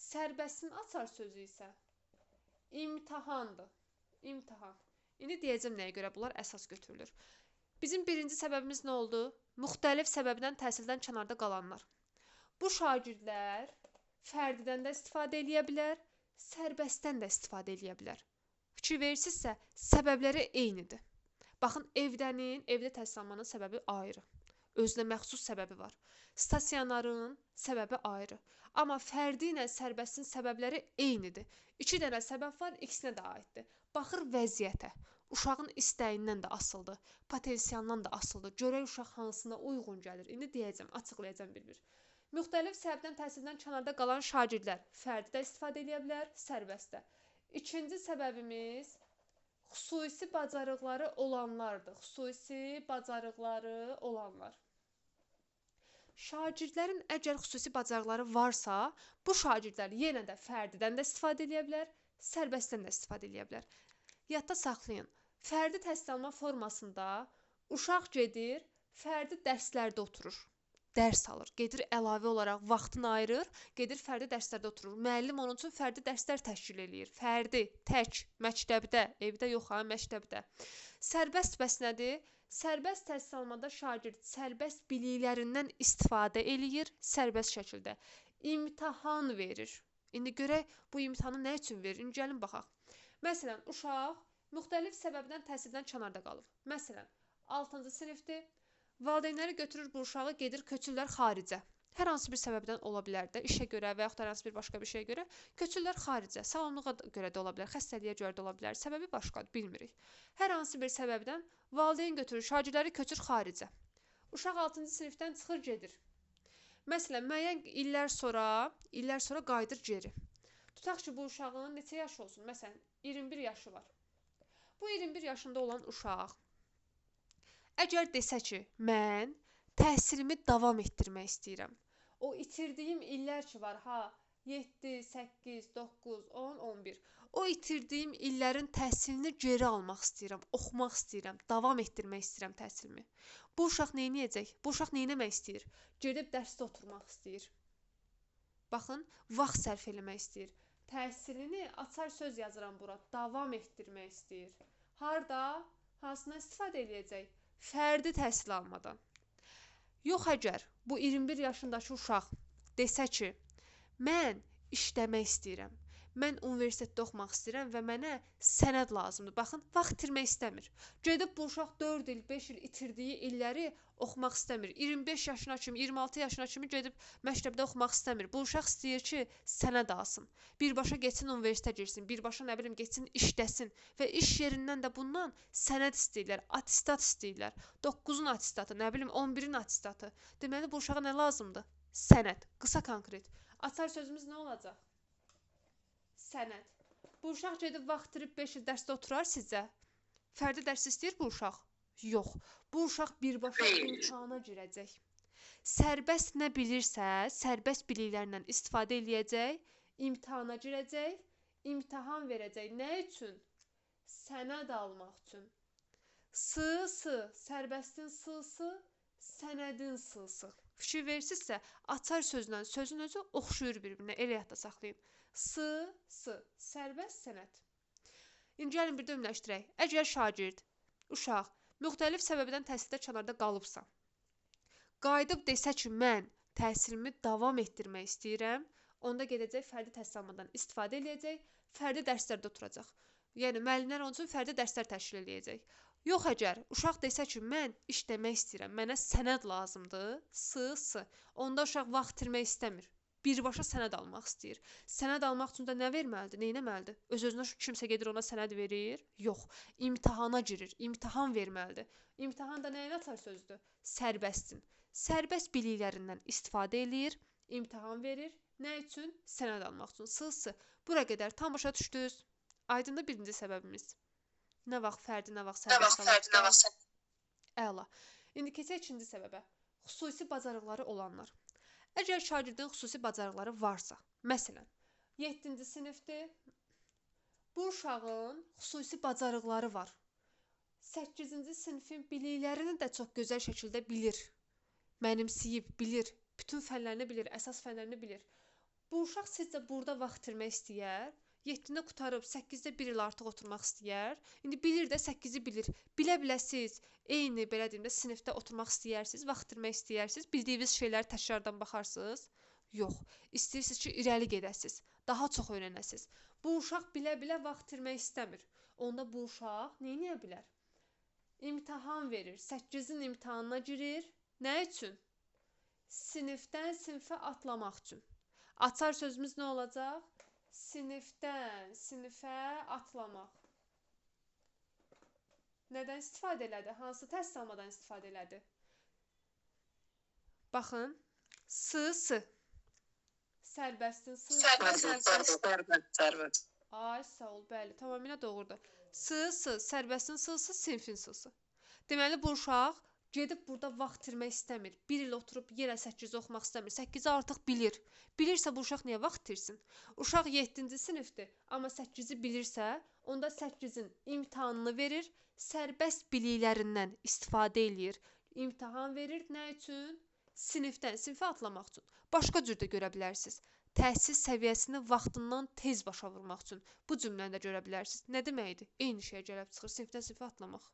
Sərbəstin açar sözü isə imtahandır. İmtahan. İndi deyəcəm nəyə görə bunlar əsas götürülür. Bizim birinci səbəbimiz nə oldu? Müxtəlif səbəbdən təhsildən kənarda qalanlar. Bu şagirdlər fərdidən də istifadə eləyə bilər, sərbəstdən də istifadə eləyə bilər. Fikir verirsinizsə, səbəbləri eynidir. Baxın, evdə təhsil almanın səbəbi ayrı. Özünə məxsus səbəbi var. Stasionarın səbəbi ayrı. Amma fərdi ilə sərbəstin səbəbləri eynidir. 2 dənə səbəb var, ikisinə də aiddir. Baxır vəziyyətə. Uşağın istəyindən də asıldı, potensialından da asıldı. Görək uşaq hansına uyğun gəlir. İndi deyəcəm, açıqlayacağam bir-bir. Müxtəlif səbəbdən təhsildən kənarda qalan şagirdlər fərdi də istifadə eləyə bilər, sərbəst də. İkinci səbəbimiz xüsusi bacarıqları olanlardır. Xüsusi bacarıqları olanlar. Şagirdlərin əgər xüsusi bacarıqları varsa, bu şagirdlər yenə də fərdidən də istifadə eləyə bilər, sərbəstdən də istifadə eləyə bilər. Yadda saxlayın. Fərdi təhsil alma formasında uşaq gedir, fərdi dərslərdə oturur. Dərs alır. Gedir əlavə olaraq vaxtını ayırır, gedir fərdi dərslərdə oturur. Müəllim onun üçün fərdi dərslər təşkil eləyir. Fərdi, tək, məktəbdə, evdə yox ha, məktəbdə. Sərbəst bəs nədir? Sərbəst təhsil almada şagird sərbəst biliklərindən istifadə eləyir, sərbəst şəkildə. İmtahan verir. İndi görək bu imtahanı nə üçün verir? İndi gəlin baxaq. Məsələn, uşaq müxtəlif səbəbdən təhsildən kənarda qalıb. Məsələn, 6-cı sinifdir. Valideynləri götürür bu uşağı, gedir, köçürlər xaricə. Hər hansı bir səbəbdən ola bilər də, işə görə və yaxud hər hansı bir başqa bir şeyə görə köçürlər xaricə. Sağlamlığa görə də ola bilər, xəstəliyə görə də ola bilər. Səbəbi başqadır, bilmirik. Hər hansı bir səbəbdən valideyn götürür, şagirdləri köçür xaricə. Uşaq 6-cı sinifdən çıxır, gedir. Məsələn, müəyyən illər sonra qayıdır geri. Tutaq ki, bu uşağın neçə yaşı olsun? Məsələn, 21 yaşı var. Bu 21 yaşında olan uşaq əgər desə ki, mən təhsilimi davam etdirmək istəyirəm. O itirdiyim illər ki var, ha, 7, 8, 9, 10, 11. O itirdiyim illərin təhsilini geri almaq istəyirəm, oxumaq istəyirəm, davam etdirmək istəyirəm təhsilimi. Bu uşaq nə edəcək? Bu uşaq nə etmək istəyir? Gedib dərsdə oturmaq istəyir. Baxın, vaxt sərf eləmək istəyir. Təhsilini, açar söz yazıram bura, davam etdirmək istəyir. Harda? Hansından istifadə eləyəcək? Fərdi təhsil almadan. Yox əgər bu 21 yaşındakı uşaq desə ki, mən işləmək istəyirəm, mən universitetdə oxumaq istəyirəm və mənə sənəd lazımdır. Baxın, vaxt itirmək istəmir. Gedib bu uşaq 4 il, 5 il itirdiyi illəri oxumaq istəmir. 25 yaşına kimi, 26 yaşına kimi gedib məktəbdə oxumaq istəmir. Bu uşaq istəyir ki, sənəd alsın. Birbaşa getsin universitetə girsin, birbaşa nə bilim getsin işləsin və iş yerindən də bundan sənəd istəyirlər, attestat istəyirlər. 9-un attestatı, nə bilim 11-in attestatı. Deməli bu uşağa nə lazımdır? Sənəd. Qısa konkret. Açar sözümüz nə olacaq? Sənəd. Bu uşaq gedib vaxt itirib 5 il dərsdə oturar sizcə? Fərdi dərs istəyir bu uşaq? Yox. Bu uşaq birbaşa imtahana girəcək. Sərbəst nə bilirsə, sərbəst biliklərlə istifadə eləyəcək, imtahana girəcək, imtahan verəcək. Nə üçün? Sənəd almaq üçün. S, S, sərbəstin S-sı, sənədin S-sı. Fikir verirsinizsə, açar sözlə sözün özü oxşuyur bir-birinə. Elə yadda saxlayın. S, S, sərbəst sənəd. İndi gəlin bir də ümumiləşdirək. Əgər şagird, uşaq müxtəlif səbəbdən təhsildə kənarda qalıbsa, qayıdıb desə ki, mən təhsilimi davam etdirmək istəyirəm, onda gedəcək fərdi təhsil almadan istifadə eləyəcək, fərdi dərslərdə oturacaq. Yəni, müəllimlər onun üçün fərdi dərslər təşkil eləyəcək. Yox əgər uşaq desə ki, mən işləmək istəyirəm, mənə sənəd lazımdır, S, S, onda uşaq vaxt itirmək istəmir. Birbaşa sənəd almaq istəyir. Sənəd almaq üçün də nə verməlidir, nə etməlidir? Öz-özünə kimsə gedir ona sənəd verir? Yox. İmtahana girir, imtahan verməlidir. İmtahan da nəyin açar sözdür? Sərbəstin. Sərbəst biliklərindən istifadə eləyir, imtahan verir. Nə üçün? Sənəd almaq üçün. S, S. Bura qədər tam başa düşdünüz. Aydındır birinci səbəbimiz. Nə vaxt fərdi, nə vaxt sərbəst. Əla. İndi keçək ikinci səbəbə. Xüsusi bacarıqları olanlar. Əgər şagirdin xüsusi bacarıqları varsa, məsələn, 7-ci sinifdir, bu uşağın xüsusi bacarıqları var. 8-ci sinifin biliklərini də çox gözəl şəkildə bilir, mənimsəyib, bilir, bütün fənlərini bilir, əsas fənlərini bilir. Bu uşaq sizcə burada vaxt itirmək istəyər? 7-ni qurtarıb 8-də bir il artıq oturmaq istəyər. İndi bilir də 8-i bilir. Bilə-bilə siz eyni belə deyim də sinifdə oturmaq istəyərsiniz, vaxt itirmək istəyərsiniz, bildiyiniz şeyləri təkrardan baxarsınız. Yox, istəyirsiniz ki, irəli gedəsiniz, daha çox öyrənəsiniz. Bu uşaq bilə-bilə vaxt itirmək istəmir. Onda bu uşaq nə edə bilər? İmtahan verir, 8-in imtahanına girir. Nə üçün? Sinifdən sinifə atlamaq üçün. Açar sözümüz nə olacaq? Sinifdən sinifə atlamaq. Nədən istifadə elədi? Hansı təhsil almadan istifadə elədi? Baxın, S, S. Sərbəstin S. Sərbəst. Ay, sağ ol, bəli, tamamilə doğrudur. S, S, sərbəstin S, S, sinfin S, S. Deməli, bu uşaq gedib burada vaxt itirmək istəmir. Bir il oturub yenə 8-i oxumaq istəmir. 8-i artıq bilir. Bilirsə bu uşaq niyə vaxt itirsin? Uşaq 7-ci sinifdir, amma 8-i bilirsə, onda 8-in imtahanını verir, sərbəst biliklərindən istifadə eləyir. İmtahan verir nə üçün? Sinifdən sinifə atlamaq üçün. Başqa cür də görə bilərsiniz. Təhsil səviyyəsini vaxtından tez başa vurmaq üçün. Bu cümləni də görə bilərsiniz. Nə deməkdir? Eyni şeyə gəlib çıxır, sinifdən sinifə atlamaq.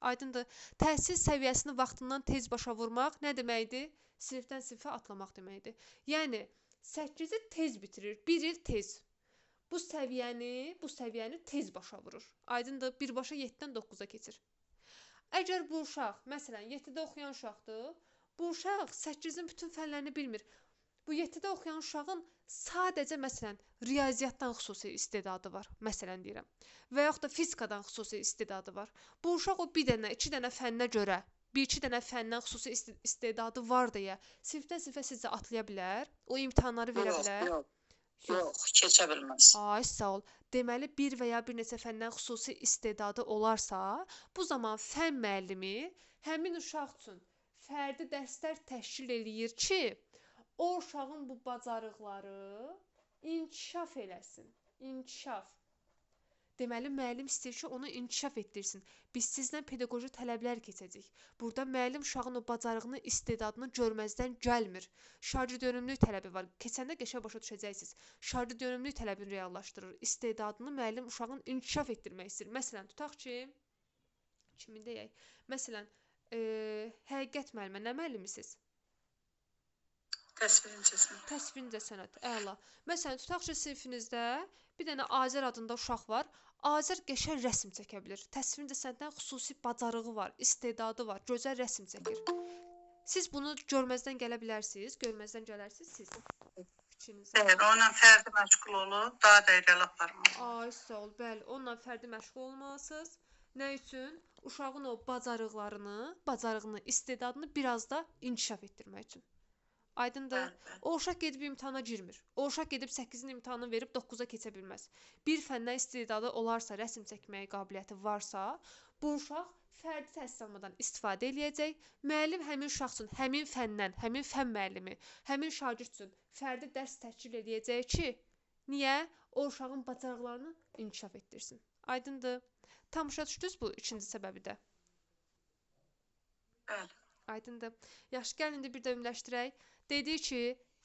Aydındır. Təhsil səviyyəsini vaxtından tez başa vurmaq nə deməkdir? Sinifdən sinifə atlamaq deməkdir. Yəni 8-i tez bitirir, bir il tez. Bu səviyyəni tez başa vurur. Aydındır. Birbaşa 7-dən 9-a keçir. Əgər bu uşaq, məsələn, 7-də oxuyan uşaqdır, bu uşaq 8-in bütün fənlərini bilmir. Bu 7-də oxuyan uşağın sadəcə, məsələn, riyaziyyatdan xüsusi istedadı var, məsələn deyirəm, və yaxud da fizikadan xüsusi istedadı var. Bu uşaq o bir dənə, iki dənə fənnə görə, bir-iki dənə fəndən xüsusi istedadı var deyə sinifdən sinifə sizcə atlaya bilər? O imtahanları verə bilər? Yox, keçə bilməz. Ay, sağ ol. Deməli, bir və ya bir neçə fəndən xüsusi istedadı olarsa, bu zaman fən müəllimi həmin uşaq üçün fərdi dərslər təşkil eləyir ki, o uşağın bu bacarıqları inkişaf eləsin. İnkişaf. Deməli, müəllim istəyir ki, onu inkişaf etdirsin. Biz sizlə pedaqoji tələblər keçəcəyik. Burada müəllim uşağın o bacarığını, istedadını görməzdən gəlmir. Şagirdönümlük tələbi var. Keçəndə qəşəng başa düşəcəksiniz. Şagirdönümlük tələbini reallaşdırır. İstedadını müəllim uşağın inkişaf etdirmək istəyir. Məsələn, tutaq ki, kimin deyək? Məsələn, həqiqət müəllimə nə müəllimisiniz? Təsvirincə sənət. Təsvirincə sənət, əla. Məsələn, tutaq ki, sinfinizdə bir dənə Azər adında uşaq var. Azər qəşəng rəsm çəkə bilir. Təsvirincə sənətdən xüsusi bacarığı var, istedadı var, gözəl rəsm çəkir. Siz bunu görməzdən gələ bilərsiniz, görməzdən gələrsiniz siz. Fikrinizə. Bəli, onunla fərdi məşğul olub, daha da irəli aparmalı. Ay, sağ ol, bəli, onunla fərdi məşğul olmalısınız. Nə üçün? Uşağın o bacarığını, istedadını biraz da inkişaf etdirmək üçün. Aydındır. O uşaq gedib imtahana girmir. O uşaq gedib 8-in imtahanını verib 9-a keçə bilməz. Bir fəndən istedadı olarsa, rəsm çəkməyə qabiliyyəti varsa, bu uşaq fərdi təhsil almadan istifadə eləyəcək. Müəllim həmin uşaq üçün, həmin fəndən, həmin fən müəllimi, həmin şagird üçün fərdi dərs təşkil eləyəcək ki, niyə? O uşağın bacarıqlarını inkişaf etdirsin. Aydındır. Tam başa düşdünüz bu ikinci səbəbi də? Bəli. Aydındır. Yaxşı, gəlin indi bir də ümumiləşdirək. Dedik ki,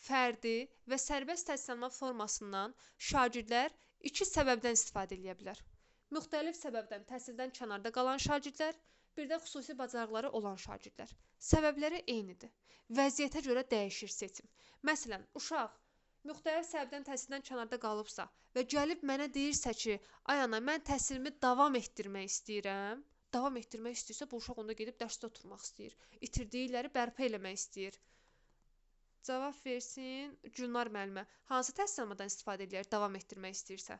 fərdi və sərbəst təhsil alma formasından şagirdlər iki səbəbdən istifadə eləyə bilər. Müxtəlif səbəbdən təhsildən kənarda qalan şagirdlər, bir də xüsusi bacarıqları olan şagirdlər. Səbəbləri eynidir. Vəziyyətə görə dəyişir seçim. Məsələn, uşaq müxtəlif səbəbdən təhsildən kənarda qalıbsa və gəlib mənə deyirsə ki, ay ana, mən təhsilimi davam etdirmək istəyirəm. Davam etdirmək istəyirsə, bu uşaq onda gedib dərsdə oturmaq istəyir. İtirdiyi illəri bərpa eləmək istəyir. Cavab versin Gülnar müəllimə. Hansı təhsil almadan istifadə eləyər, davam etdirmək istəyirsə?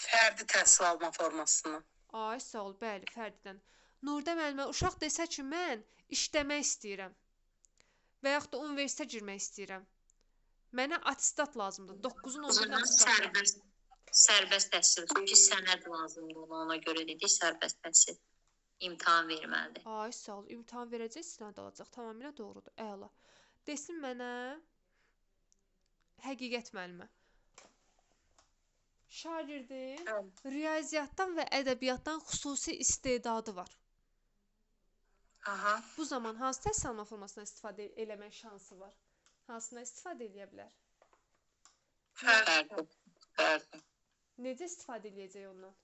Fərdi təhsil alma formasından. Ay, sağ ol, bəli, fərdidən. Nurdə müəllimə, uşaq desə ki, mən işləmək istəyirəm və yaxud da universitetə girmək istəyirəm. Mənə attestat lazımdır. 9-un 11-in attestatı. Sərbəst təhsil, çünki sənəd lazımdır ona, ona görə dedik, sərbəst təhsil imtahan verməlidir. Ay, sağ ol, imtahan verəcək, sənəd alacaq. Tamamilə doğrudur, əla. Desin mənə Həqiqət müəllimə. Şagirdin riyaziyyatdan və ədəbiyyatdan xüsusi istedadı var. Aha. Bu zaman hansı təhsil alma formasından istifadə eləmək şansı var? Hansından istifadə eləyə bilər? Fərdi. Fərdi. Necə istifadə eləyəcək ondan?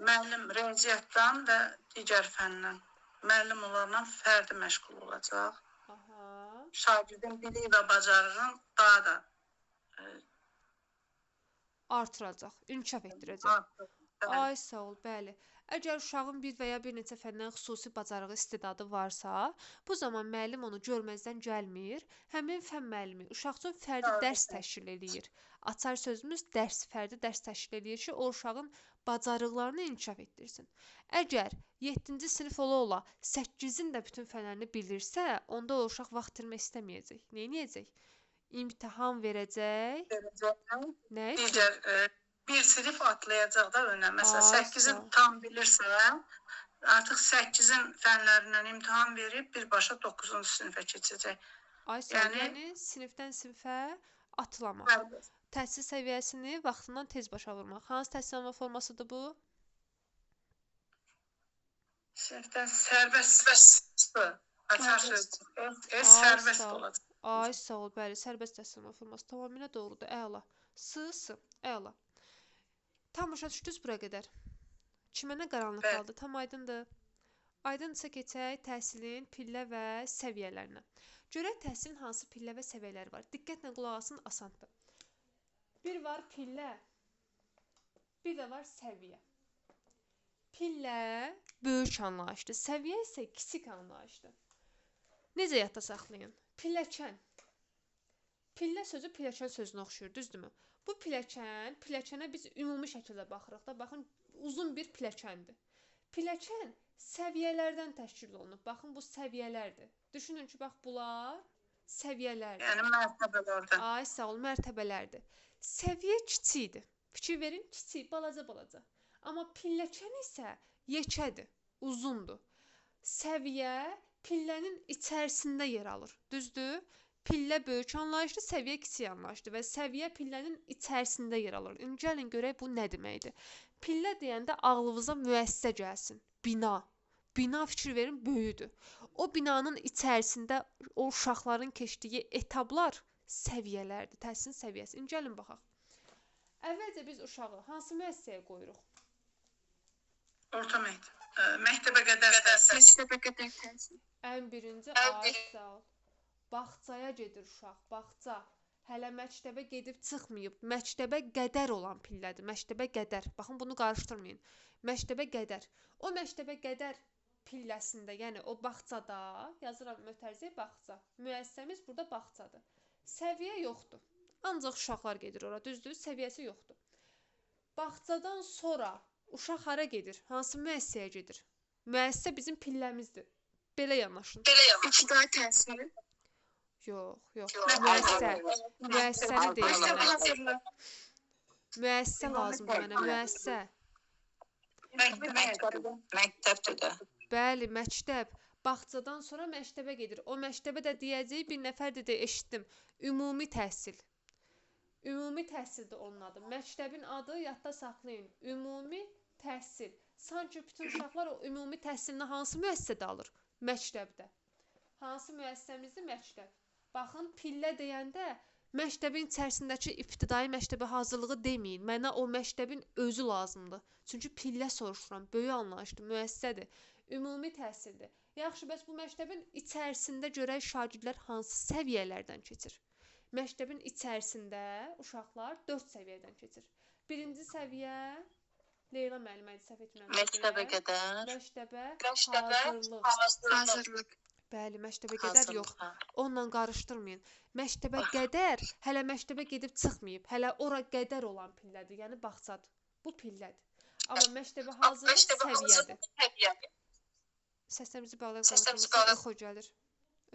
Müəllim riyaziyyatdan və digər fəndən. Müəllim onlarla fərdi məşğul olacaq. Aha. Şagirdin biliyi və bacarığın daha da artıracaq, inkişaf etdirəcək. Artır. Bəli. Ay sağ ol, bəli. Əgər uşağın bir və ya bir neçə fəndən xüsusi bacarığı, istedadı varsa, bu zaman müəllim onu görməzdən gəlmir. Həmin fənn müəllimi uşaq üçün fərdi dərs təşkil eləyir. Açar sözümüz dərs, fərdi dərs təşkil eləyir ki, o uşağın bacarıqlarını inkişaf etdirsin. Əgər 7-ci sinif ola-ola 8-in də bütün fənlərini bilirsə, onda o uşaq vaxt itirmək istəməyəcək. Nə edəcək? İmtahan verəcək. Verəcək. Nə üçün? Digər bir sinif atlayacaq da önə. Məsələn, 8-i tam bilirsə, artıq 8-in fənlərindən imtahan verib birbaşa 9-cu sinifə keçəcək. Ay sağ ol, yəni sinifdən sinifə atlamaq. Bəli. Təhsil səviyyəsini vaxtından tez başa vurmaq. Hansı təhsil alma formasıdır bu? Sinifdən sərbəst. Açar söz. Sərbəst olacaq. Ay sağ ol, bəli, sərbəst təhsil alma forması tamamilə doğrudur. Əla. S, S, əla. Tam başa düşdünüz bura qədər. Kimə nə qaranlıq qaldı? Tam aydındır. Aydındırsa keçək təhsilin pillə və səviyyələrinə. Görək təhsilin hansı pillə və səviyyələri var. Diqqətlə qulaq asın, asandır. Bir var pillə, bir də var səviyyə. Pillə böyük anlayışdır, səviyyə isə kiçik anlayışdır. Necə yadda saxlayın? Pilləkən. Pillə sözü pilləkən sözünə oxşuyur, düzdürmü? Bu pilləkən, pilləkənə biz ümumi şəkildə baxırıq da, baxın, uzun bir pilləkəndir. Pilləkən səviyyələrdən təşkil olunub. Baxın, bu səviyyələrdir. Düşünün ki, bax, bunlar səviyyələrdir. Yəni, mərtəbələrdir. Ay, sağ ol, mərtəbələrdir. Səviyyə kiçikdir. Fikir verin, kiçik, balaca-balaca. Amma pilləkən isə yekədir, uzundur. Səviyyə pillənin içərisində yer alır, düzdür? Pillə böyük anlayışdır, səviyyə kiçik anlayışdır və səviyyə pillənin içərisində yer alır. İndi gəlin görək bu nə deməkdir. Pillə deyəndə ağlınıza müəssisə gəlsin, bina. Bina fikir verin, böyüdür. O binanın içərisində o uşaqların keçdiyi etablar səviyyələrdir, təhsilin səviyyəsi. İndi gəlin baxaq. Əvvəlcə biz uşağı hansı müəssisəyə qoyuruq? Orta məktəb. Məktəbə qədər təhsil. Məktəbə qədər təhsil. Ən birinci, ay sağ ol. Bağçaya gedir uşaq, bağça. Hələ məktəbə gedib çıxmayıb. Məktəbə qədər olan pillədir, məktəbə qədər. Baxın, bunu qarışdırmayın. Məktəbə qədər. O məktəbə qədər pilləsində, yəni o bağçada, yazıram mötərizəyə bağça. Müəssisəmiz burada bağçadır. Səviyyə yoxdur. Ancaq uşaqlar gedir ora, düzdür? Səviyyəsi yoxdur. Bağçadan sonra uşaq hara gedir? Hansı müəssisəyə gedir? Müəssisə bizim pilləmizdir. Belə yanaşın. İbtidai təhsil. Yox, yox. Müəssisə. Müəssisəni deyim mənə. Müəssisə lazımdır mənə, müəssisə. Məktəbdir də. Bəli, məktəb. Bağçadan sonra məktəbə gedir. O məktəbə də deyəcəyi bir nəfər dedi, eşitdim. Ümumi təhsil. Ümumi təhsildir onun adı. Məktəbin adı yadda saxlayın. Ümumi təhsil. Sanki bütün uşaqlar o ümumi təhsilini hansı müəssisədə alır? Məktəbdə. Hansı müəssisəmizdir? Məktəb. Baxın, pillə deyəndə məktəbin içərisindəki ibtidai məktəbə hazırlığı deməyin. Mənə o məktəbin özü lazımdır. Çünki pillə soruşuram. Böyük anlayışdır, müəssisədir. Ümumi təhsildir. Yaxşı, bəs bu məktəbin içərisində görək şagirdlər hansı səviyyələrdən keçir? Məktəbin içərisində uşaqlar 4 səviyyədən keçir. Birinci səviyyə, Leyla müəllimə səhv etmirəm. Məktəbə qədər. Məktəbə hazırlıq. Hazırlıq. Bəli, məktəbə qədər yox. Onunla qarışdırmayın. Məktəbə qədər hələ məktəbə gedib çıxmayıb, hələ ora qədər olan pillədir, yəni bağçadır. Bu pillədir. Amma məktəbə hazırlıq səviyyədir. Səslərimizi bağlayaq, exo gəlir.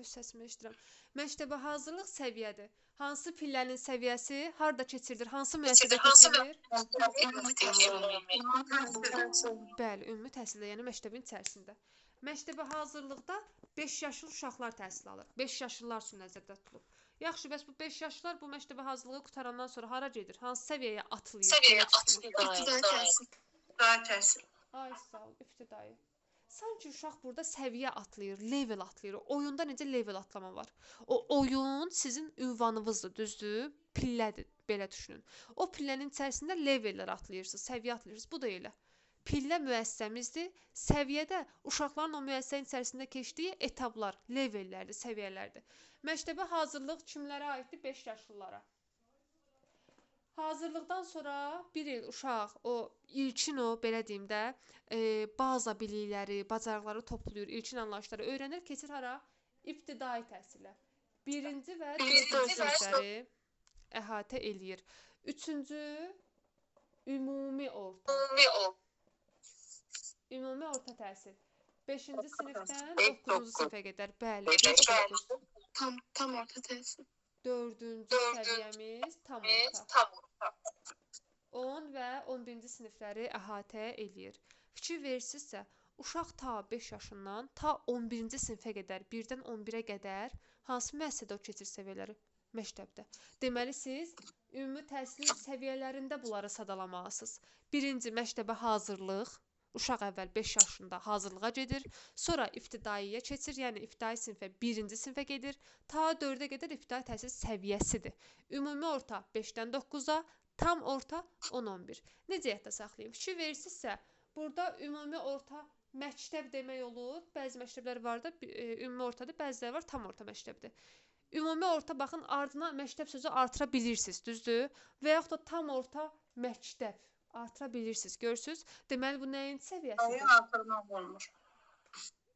Öz səsimi eşidirəm. Məktəbə hazırlıq səviyyədir. Hansı pillənin səviyyəsi harda keçirilir? Hansı müəssisədə keçirilir? Bəli, ümumi təhsildə, yəni məktəbin içərisində. Məktəbə hazırlıqda 5 yaşlı uşaqlar təhsil alır. 5 yaşlılar üçün nəzərdə tutulub. Yaxşı, bəs bu 5 yaşlılar bu məktəbə hazırlığı qutarandan sonra hara gedir? Hansı səviyyəyə atılır? Səviyyəyə atılır. İbtidai təhsil. İbtidai təhsil. Ay, sağ ol, ibtidai. Sanki uşaq burada səviyyə atlayır, level atlayır. Oyunda necə level atlama var? O oyun sizin ünvanınızdır, düzdür? Pillədir, belə düşünün. O pillənin içərisində levellər atlayırsınız, səviyyə atlayırsınız. Bu da elə. Pillə müəssisəmizdir. Səviyyədə uşaqların o müəssisənin içərisində keçdiyi etaplar, levellərdir, səviyyələrdir. Məktəbə hazırlıq kimlərə aiddir? 5 yaşlılara. Hazırlıqdan sonra bir il uşaq o ilkin o, belə deyim də, baza bilikləri, bacarıqları toplayır, ilkin anlayışları öyrənir, keçir hara? İbtidai təhsilə. Birinci və dördüncü sinifləri əhatə eləyir. Üçüncü, ümumi orta. Ümumi orta təhsil. 5-ci sinifdən 9-cu sinifə qədər. Bəli, 5-9. Tam orta təhsil. 4-cü səviyyəmiz tam orta. 10 və 11-ci sinifləri əhatə eləyir. Fikir verirsinizsə, uşaq ta 5 yaşından ta 11-ci sinifə qədər, 1-dən 11-ə qədər hansı müəssisədə o keçir səviyyələri? Məktəbdə. Deməli, siz ümumi təhsilin səviyyələrində bunları sadalamalısınız. Birinci, məktəbə hazırlıq. Uşaq əvvəl 5 yaşında hazırlığa gedir, sonra ibtidaiyə keçir, yəni ibtidai sinifə 1-ci sinifə gedir, ta 4-ə qədər ibtidai təhsil səviyyəsidir. Ümumi orta 5-dən 9-a, tam orta 10-11. Necə yadda saxlayım? Fikir verirsinizsə, burada ümumi orta məktəb demək olur. Bəzi məktəblər var da ümumi ortadır, bəziləri var tam orta məktəbdir. Ümumi orta, baxın, ardına məktəb sözü artıra bilirsiniz, düzdür? Və yaxud da tam orta məktəb artıra bilirsiniz, görürsünüz. Deməli, bu nəyin səviyyəsidir? İbtidai artırmaq olmur.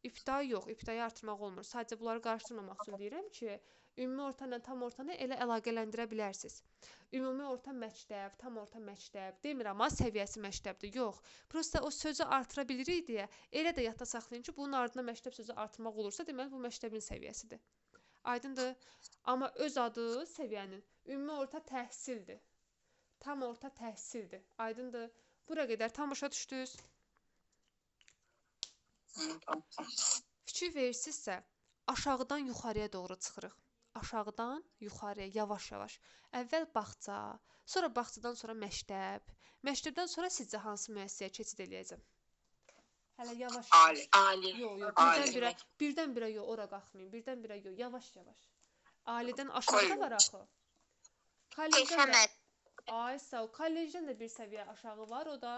İbtidai yox, ibtidai artırmaq olmur. Sadəcə bunları qarışdırmamaq üçün deyirəm ki, ümumi orta ilə tam ortanı elə əlaqələndirə bilərsiniz. Ümumi orta məktəb, tam orta məktəb demirəm, amma səviyyəsi məktəbdir. Yox. Prosta o sözü artıra bilirik deyə elə də yadda saxlayın ki, bunun ardına məktəb sözü artırmaq olursa, deməli bu məktəbin səviyyəsidir. Aydındır? Amma öz adı səviyyənin ümumi orta təhsildir. Tam orta təhsildir. Aydındır? Bura qədər tam başa düşdünüz? Fikir verirsinizsə, aşağıdan yuxarıya doğru çıxırıq. Aşağıdan yuxarıya yavaş-yavaş. Əvvəl bağça, sonra bağçadan sonra məktəb, məktəbdən sonra sizcə hansı müəssisəyə keçid eləyəcəm? Hələ yavaş-yavaş. Ali. Yox, yox, birdən-birə yox, ora qalxmayın. Birdən-birə yox, yavaş-yavaş. Alidən aşağıda var axı. Kollecdən də. Ay, sağ ol. Kollecdən də bir səviyyə aşağı var, o da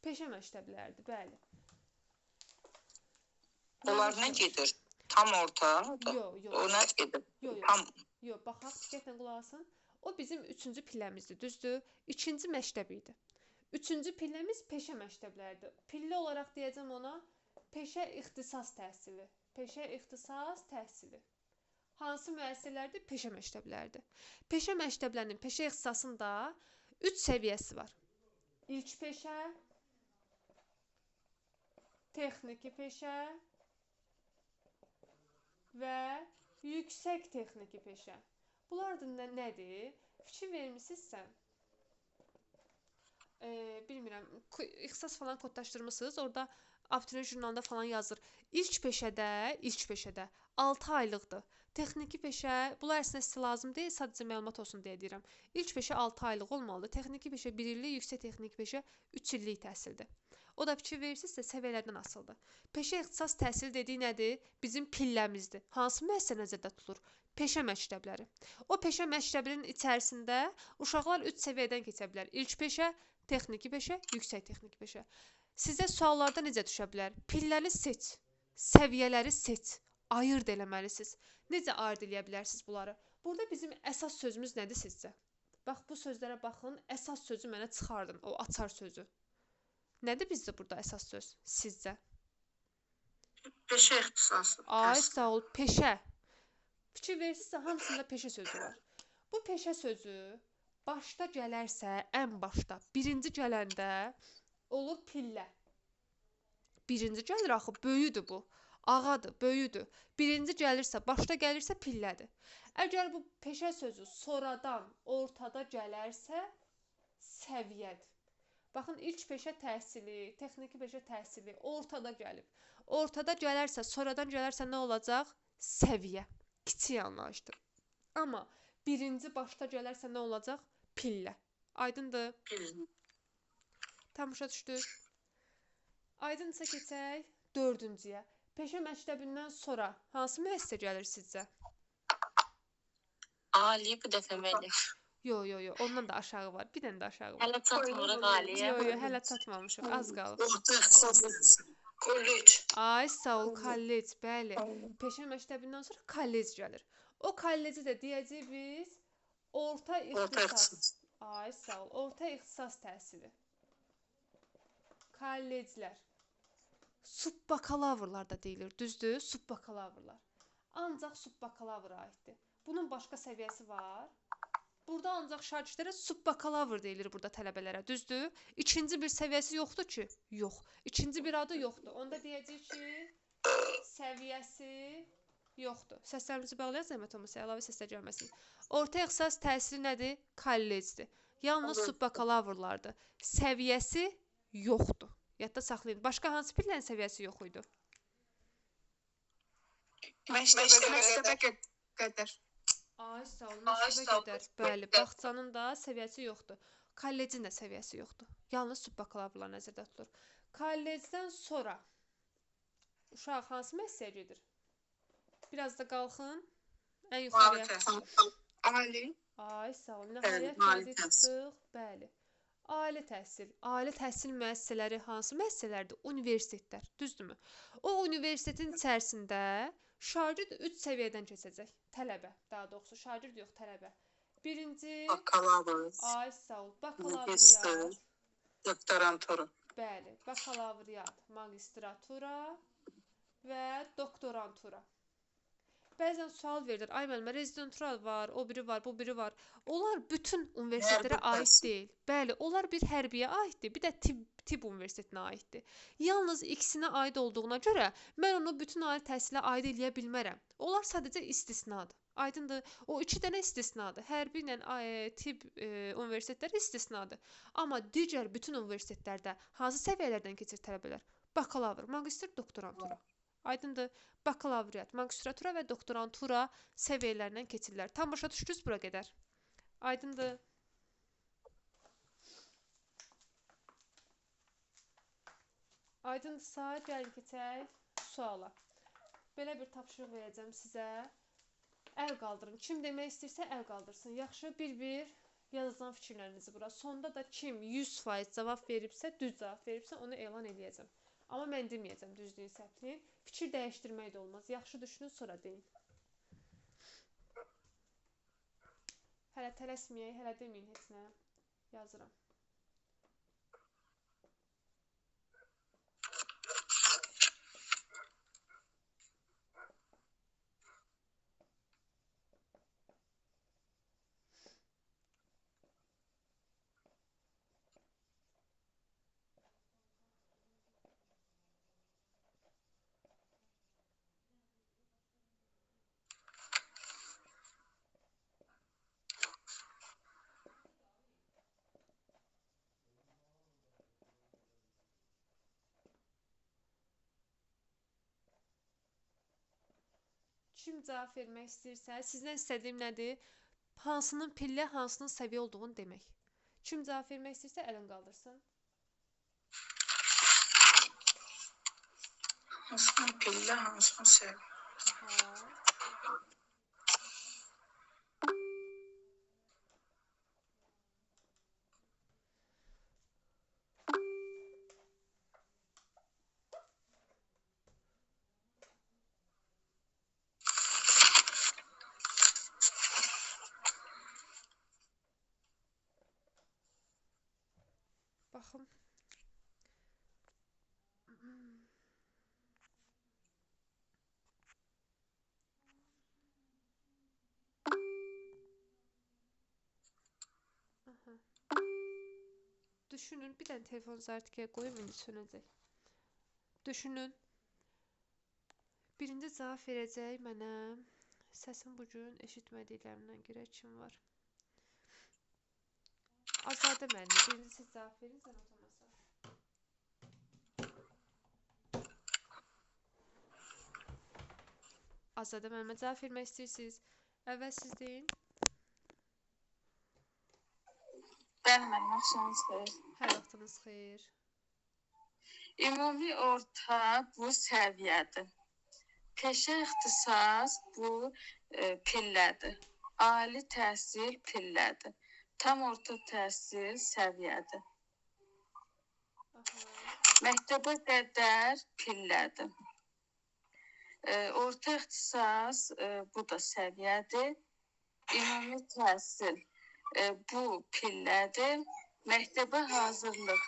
peşə məktəblərdir, bəli. Onlar nə gedir? Tam orta? Yox, yox. O nə gedir? Yox, yox. Baxaq, diqqətlə qulaq asın. O bizim üçüncü pilləmizdir, düzdür? İkinci məktəb idi. Üçüncü pilləmiz peşə məktəblərdir. Pillə olaraq deyəcəm ona peşə ixtisas təhsili. Peşə ixtisas təhsili. Hansı müəssisələrdir? Peşə məktəblərdir. Peşə məktəblərinin peşə ixtisasında 3 səviyyəsi var. İlk peşə, texniki peşə və yüksək texniki peşə. Bunlar da nədir? Fikir vermisinizsə, bilmirəm, ixtisas falan kodlaşdırmısınız, orada abituriyent jurnalında falan yazır. İlk peşədə 6 aylıqdır. Texniki peşə, bunlar əslində sizə lazım deyil, sadəcə məlumat olsun deyə deyirəm. İlk peşə 6 aylıq olmalıdır. Texniki peşə 1 illik, yüksək texniki peşə 3 illik təhsildir. O da fikir verirsinizsə səviyyələrdən asılıdır. Peşə ixtisas təhsili dediyi nədir? Bizim pilləmizdir. Hansı müəssisə nəzərdə tutulur? Peşə məktəbləri. O peşə məktəbinin içərisində uşaqlar 3 səviyyədən keçə bilər. İlk peşə, texniki peşə, yüksək texniki peşə. Sizə suallarda necə düşə bilər? Pilləri seç, səviyyələri seç, ayırd eləməlisiniz. Necə ayırd eləyə bilərsiniz bunları? Burada bizim əsas sözümüz nədir sizcə? Bax, bu sözlərə baxın, əsas sözü mənə çıxardın, o açar sözü. Nədir bizdə burada əsas söz sizcə? Peşə ixtisası. Ay, sağ ol, peşə. Fikir verirsinizsə, hamısında peşə sözü var. Bu peşə sözü başda gələrsə, ən başda, birinci gələndə olur pillə. Birinci gəlir axı, böyüdür bu. Ağadır, böyüdür. Birinci gəlirsə, başda gəlirsə pillədir. Əgər bu peşə sözü sonradan, ortada gələrsə, səviyyədir. Baxın, ilk peşə təhsili, texniki peşə təhsili ortada gəlib. Ortada gələrsə, sonradan gələrsə nə olacaq? Səviyyə. Kiçik anlayışdır. Amma birinci başda gələrsə nə olacaq? Pillə. Aydındır? Pillə. Tam başa düşdük. Aydınsa keçək dördüncüyə. Peşə məktəbindən sonra hansı müəssisə gəlir sizcə? Ali bu dəfə müəllim. Yo, yo, yo. Ondan da aşağı var. Bir dənə də aşağı var. Hələ çatmırıq aliyə. Yo, yo, hələ çatmamışıq. Az qalıb. Orta ixtisas. Kollec. Ay, sağ ol, kollec, bəli. Peşə məktəbindən sonra kollec gəlir. O kolleci də deyəcəyik biz orta ixtisas. Ay, sağ ol, orta ixtisas təhsili. Kolleclər. Subbakalavrlar da deyilir, düzdür? Subbakalavrlar. Ancaq subbakalavra aiddir. Bunun başqa səviyyəsi var. Burada ancaq şagirdlərə subbakalavr deyilir burada tələbələrə, düzdür? İkinci bir səviyyəsi yoxdur ki? Yox. İkinci bir adı yoxdur. Onda deyəcəyik ki, səviyyəsi yoxdur. Səslərimizi bağlayaq, zəhmət olmasa, əlavə səslər gəlməsin. Orta ixtisas təhsili nədir? Kollecdir. Yalnız subbakalavrlardır. Səviyyəsi yoxdur. Yadda saxlayın. Başqa hansı pillənin səviyyəsi yox idi? Məktəbə qədər. Ay, sağ ol, məktəbə qədər. Bəli, bağçanın da səviyyəsi yoxdur. Kollecin də səviyyəsi yoxdur. Yalnız subbakalavrlar nəzərdə tutulur. Kollecdən sonra uşaq hansı müəssisəyə gedir? Biraz da qalxın. Ən yuxarıya. Ali. Ay, sağ ol. Nəhayət gəldik, çıxdıq. Bəli. Ali təhsil. Ali təhsil müəssisələri hansı müəssisələrdir? Universitetlər. Düzdürmü? O universitetin içərisində şagird 3 səviyyədən keçəcək. Tələbə, daha doğrusu. Şagird yox, tələbə. Birinci... Bakalavr. Ay, sağ ol. Bakalavriyat. Doktorantura. Bəli. Bakalavriyat, magistratura və doktorantura. Bəzən sual verilir. Ay müəllimə, rezidentura var, o biri var, bu biri var. Onlar bütün universitetlərə aid deyil. Bəli, onlar bir hərbiyə aiddir, bir də tibb universitetinə aiddir. Yalnız ikisinə aid olduğuna görə mən onu bütün ali təhsilə aid eləyə bilmərəm. Onlar sadəcə istisnadır. Aydındır. O iki dənə istisnadır. Hərbi ilə tibb universitetləri istisnadır. Amma digər bütün universitetlərdə hansı səviyyələrdən keçir tələbələr? Bakalavr, magistr, doktorantura. Aydındır. Bakalavriyat, magistratura və doktorantura səviyyələrindən keçirlər. Tam başa düşdünüz bura qədər. Aydındır. Aydındırsa, gəlin keçək suala. Belə bir tapşırıq verəcəm sizə. Əl qaldırın. Kim demək istəyirsə əl qaldırsın. Yaxşı, bir-bir yazacağım fikirlərinizi bura. Sonda da kim 100% cavab veribsə, düz cavab veribsə, onu elan eləyəcəm. Amma mən deməyəcəm, düzlüyün, səhvliyin. Fikir dəyişdirmək də olmaz. Yaxşı düşünün, sonra deyin. Hələ tələsməyək, hələ deməyin heç nə. Yazıram. Kim cavab vermək istəyirsə, sizdən istədiyim nədir? Hansının pillə, hansının səviyyə olduğunu demək. Kim cavab vermək istəyirsə, əlini qaldırsın. Hansının pillə, hansının səviyyə? Baxım. Aha. Düşünün, bir dənə telefon zartikaya qoyum, indi sönəcək. Düşünün. Birinci cavab verəcək mənə. Səsim bugün eşitmədiklərimdən görə kim var? Azadə müəllimə, birinci siz cavab verin, zəhmət olmasa. Azadə müəllimə cavab vermək istəyirsiniz. Əvvəl siz deyin. Bəli, müəllim, axşamınız xeyir. Hər vaxtınız xeyir. Ümumi orta bu səviyyədir. Peşə ixtisas bu pillədir. Ali təhsil pillədir. Tam orta təhsil səviyyədir. Məktəbə qədər pillədir. Orta ixtisas bu da səviyyədir. Ümumi təhsil bu pillədir. Məktəbə hazırlıq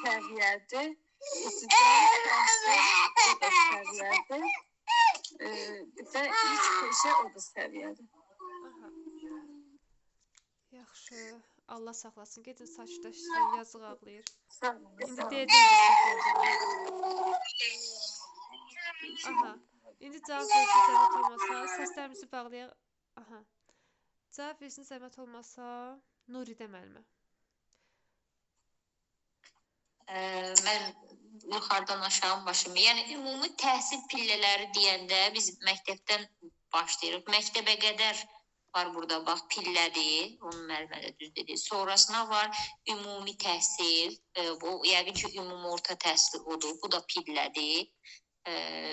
səviyyədir. İbtidai təhsil bu da səviyyədir. Bir də ilk peşə o da səviyyədir. Aha. Yaxşı. Allah saxlasın. Gedin sakitləşsin. Yazıq ağlayır. İndi deyəcəm ki, səhv olduğunu. Aha. İndi cavab versin zəhmət olmasa. Səslərimizi bağlayaq. Aha. Cavab versin zəhmət olmasa Nuridə müəllimə. Mən yuxarıdan aşağı başım. Yəni ümumi təhsil pillələri deyəndə biz məktəbdən başlayırıq. Məktəbə qədər var burada bax pillədir. Onun müəllimə də düz dedi. Sonrasına var ümumi təhsil. Bu yəqin ki ümumi orta təhsil odur. Bu da pillədir.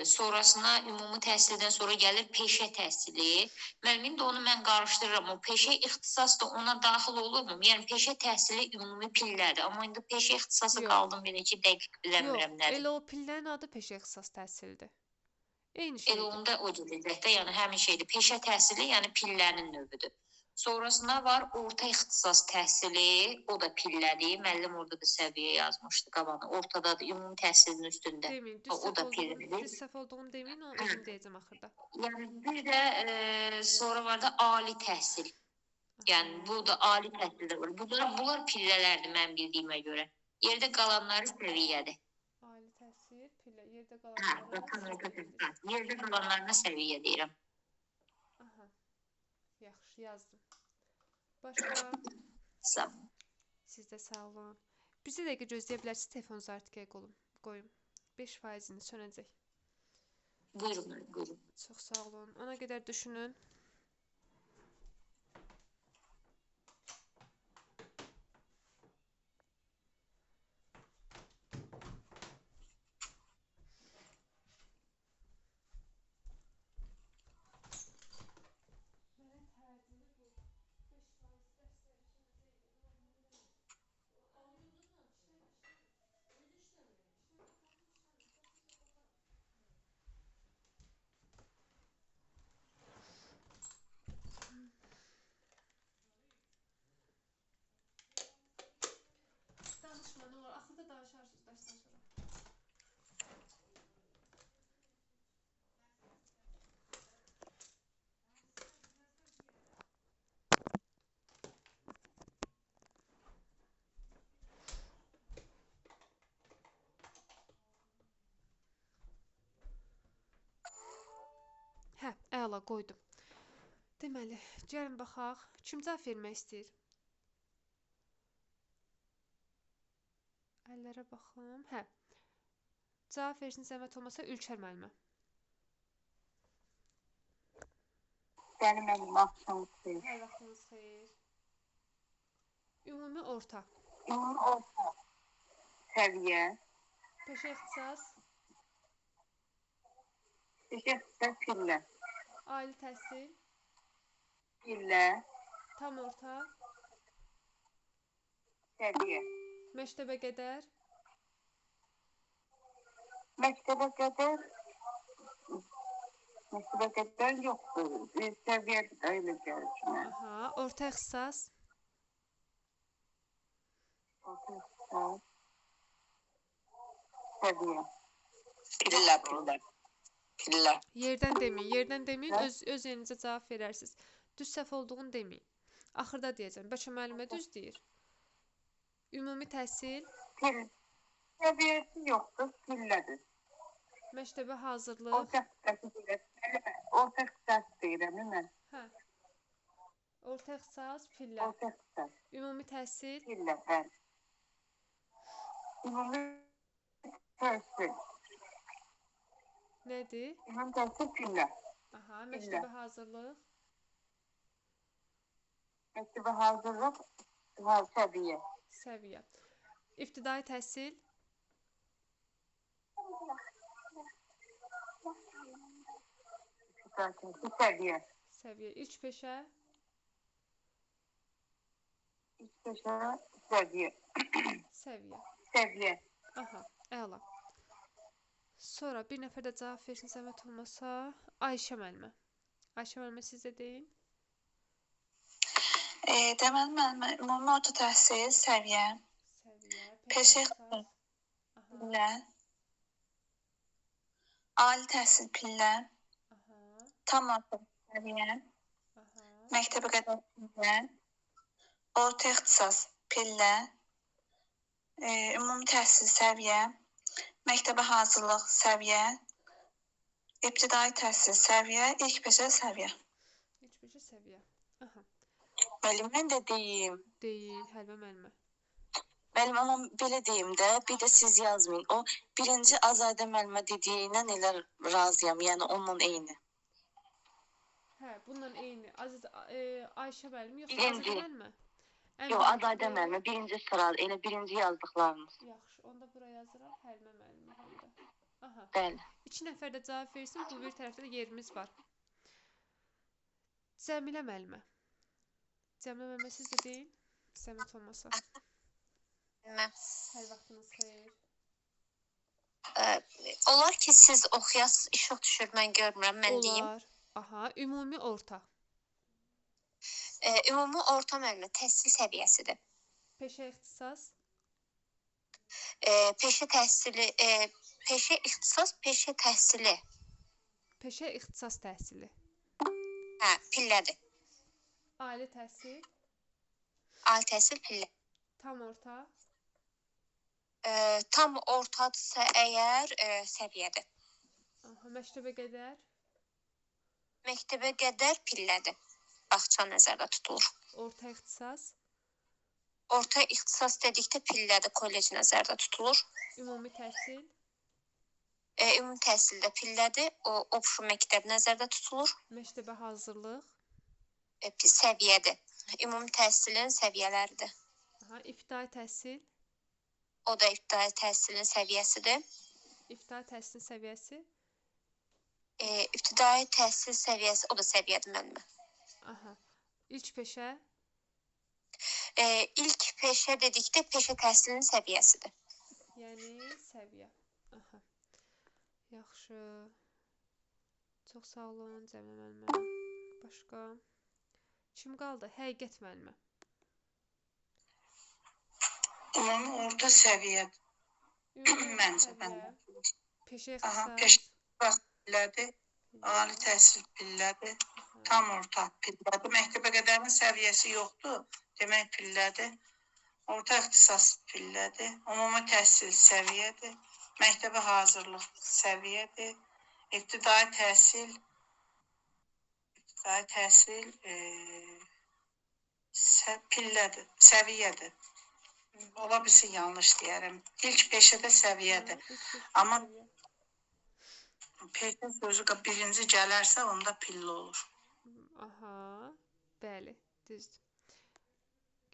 Sonrasına ümumi təhsildən sonra gəlir peşə təhsili. Müəllim, indi onu mən qarışdırıram. O peşə ixtisas da ona daxil olurmu? Yəni peşə təhsili ümumi pillədir. Amma indi peşə ixtisası qaldım belə ki, dəqiq bilmirəm nədir. Elə o pillərin adı peşə ixtisas təhsilidir. Eyni şeydir. Elə onda o gedəcək də, yəni həmin şeydir. Peşə təhsili, yəni pillənin növüdür. Sonrasına var orta ixtisas təhsili, o da pillədir. Müəllim orada da səviyyə yazmışdı qabanı. Ortadadır, ümumi təhsilin üstündə. Deməyin, o da pillədir. Düz səhv olduğunu deməyin, onu özüm deyəcəm axırda. Yəni bir də sonra var da ali təhsil. Yəni bu da ali təhsildə var. Bunlar pillələrdir mən bildiyimə görə. Yerdə qalanları səviyyədir. Ali təhsil, pillə, yerdə qalanları. Yerdə qalanlarına səviyyə deyirəm. Aha. Yaxşı, yazdım. Başqa? Sağ olun. Siz də sağ olun. Bir dəqiqə gözləyə bilərsiniz, telefonunuzu artıq qoyum. 5%-ni sönəcək. Buyurun, buyurun. Çox sağ olun. Ona qədər düşünün. Danışma, nə olur? Axırda danışarsınız dərsdən sonra. Hə, əla qoydum. Deməli, gəlin baxaq. Kim cavab vermək istəyir? Əllərə baxım. Hə. Cavab versin zəhmət olmasa Ülker müəllimə. Bəli müəllim, axşamınız xeyir. Hər vaxtınız xeyir. Ümumi orta. Ümumi orta səviyyə. Peşə ixtisas. Peşə ixtisas pillə. Ali təhsil. Pillə. Tam orta. Səviyyə. Məktəbə qədər? Məktəbə qədər Məktəbə qədər yoxdur. Səviyyə də elə gəlir ki mən. Aha, orta ixtisas? Orta ixtisas. Səviyyə. Pillə, pillə. Pillə. Yerdən deməyin, yerdən deməyin, öz yerinizə cavab verərsiniz. Düz səhv olduğunu deməyin. Axırda deyəcəm. Bəlkə müəllimə düz deyir. Ümumi təhsil? Səviyyəsi yoxdur, pillədir. Məktəbə hazırlıq? Orta ixtisası deyirəm, orta ixtisas deyirəm, mən. Hə. Orta ixtisas, pillə. Orta ixtisas. Ümumi təhsil. Pillə, bəli. Ümumi təhsil. Nədir? Ümumi təhsil pillə. Aha, məktəbə hazırlıq. Məktəbə hazırlıq səviyyə. Səviyyə. İbtidai təhsil. İbtidai təhsil səviyyə. Səviyyə. İlk peşə. İlk peşə səviyyə. Səviyyə. Səviyyə. Aha, əla. Sonra bir nəfər də cavab versin, zəhmət olmasa. Ayşə müəllimə. Ayşə müəllimə, siz də deyin. Deməli, müəllimə, ümumi orta təhsil, səviyyə. Səviyyə. Peşə pillə. Ali təhsil pillə. Tam orta səviyyə. Məktəbə qədər pillə. Orta ixtisas pillə. Ümumi təhsil səviyyə. Məktəbə hazırlıq səviyyə, ibtidai təhsil səviyyə, ilk peşə səviyyə. İlk peşə səviyyə. Aha. Müəllim, mən də deyim. Deyin, Həlmə müəllimə. Müəllim, amma belə deyim də, bir də siz yazmayın. O birinci Azadə müəllimə dediyindən elə razıyam, yəni onunla eyni. Hə, bununla eyni. Aziz, Ayşə müəllim, yoxsa Azadə müəllimə? Yox, Azadə müəllimə, birinci sıra, elə birinci yazdıqlarınız. Yaxşı, onda bura yazıram, Həlmə müəllimə həm də. Aha. Bəli. 2 nəfər də cavab versin, bu bir tərəfdə də yerimiz var. Cəmilə müəllimə. Cəmilə müəllimə, siz də deyin, zəhmət olmasa. Hər vaxtınız xeyir. Olar ki, siz oxuyasınız, işıq düşür, mən görmürəm, mən deyim. Olar. Aha, ümumi orta. Ümumi orta müəllimə təhsil səviyyəsidir. Peşə ixtisas? Peşə təhsili, peşə ixtisas, peşə təhsili. Peşə ixtisas təhsili. Hə, pillədir. Ali təhsil? Ali təhsil pillə. Tam orta? Tam ortadırsa əgər səviyyədir. Aha, məktəbə qədər? Məktəbə qədər pillədir. Bağça nəzərdə tutulur. Orta ixtisas? Orta ixtisas dedikdə pillədir, kollec nəzərdə tutulur. Ümumi təhsil? Ümumi təhsildə pillədir, o opşu məktəb nəzərdə tutulur. Məktəbə hazırlıq? Səviyyədir. Ümumi təhsilin səviyyələridir. Aha, ibtidai təhsil? O da ibtidai təhsilin səviyyəsidir. İbtidai təhsilin səviyyəsi? İbtidai təhsil səviyyəsi, o da səviyyədir müəllimə. Aha. İlk peşə? İlk peşə dedikdə peşə təhsilinin səviyyəsidir. Yəni səviyyə. Aha. Yaxşı. Çox sağ olun Cəmilə müəllimə. Başqa? Kim qaldı? Həqiqət müəllimə. Ümumi orta səviyyə. Məncə, məncə. Peşə ixtisas. Peşə ixtisas pillədir. Ali təhsil pillədir. Tam orta pillədir. Məktəbə qədərin səviyyəsi yoxdur. Demək pillədir. Orta ixtisas pillədir. Ümumi təhsil səviyyədir. Məktəbə hazırlıq səviyyədir. İbtidai təhsil pillədir, səviyyədir. Ola bilsin yanlış deyərəm. İlk peşədə səviyyədir. Amma peşə sözü birinci gələrsə onda pillə olur. Aha, bəli, düzdür.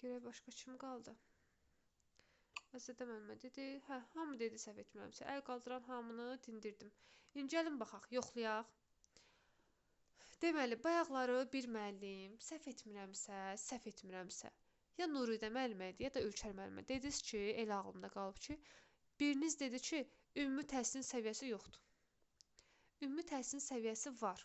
Görək başqa kim qaldı? Azadə müəllimə dedi. Hə, hamı dedi səhv etmirəmsə. Əl qaldıran hamını dindirdim. İndi gəlin baxaq, yoxlayaq. Deməli, bayaqları bir müəllim səhv etmirəmsə, ya Nuridə müəllimə idi, ya da Ülkər müəllimə. Dediniz ki, elə ağlımda qalıb ki, biriniz dedi ki, ümumi təhsilin səviyyəsi yoxdur. Ümumi təhsilin səviyyəsi var.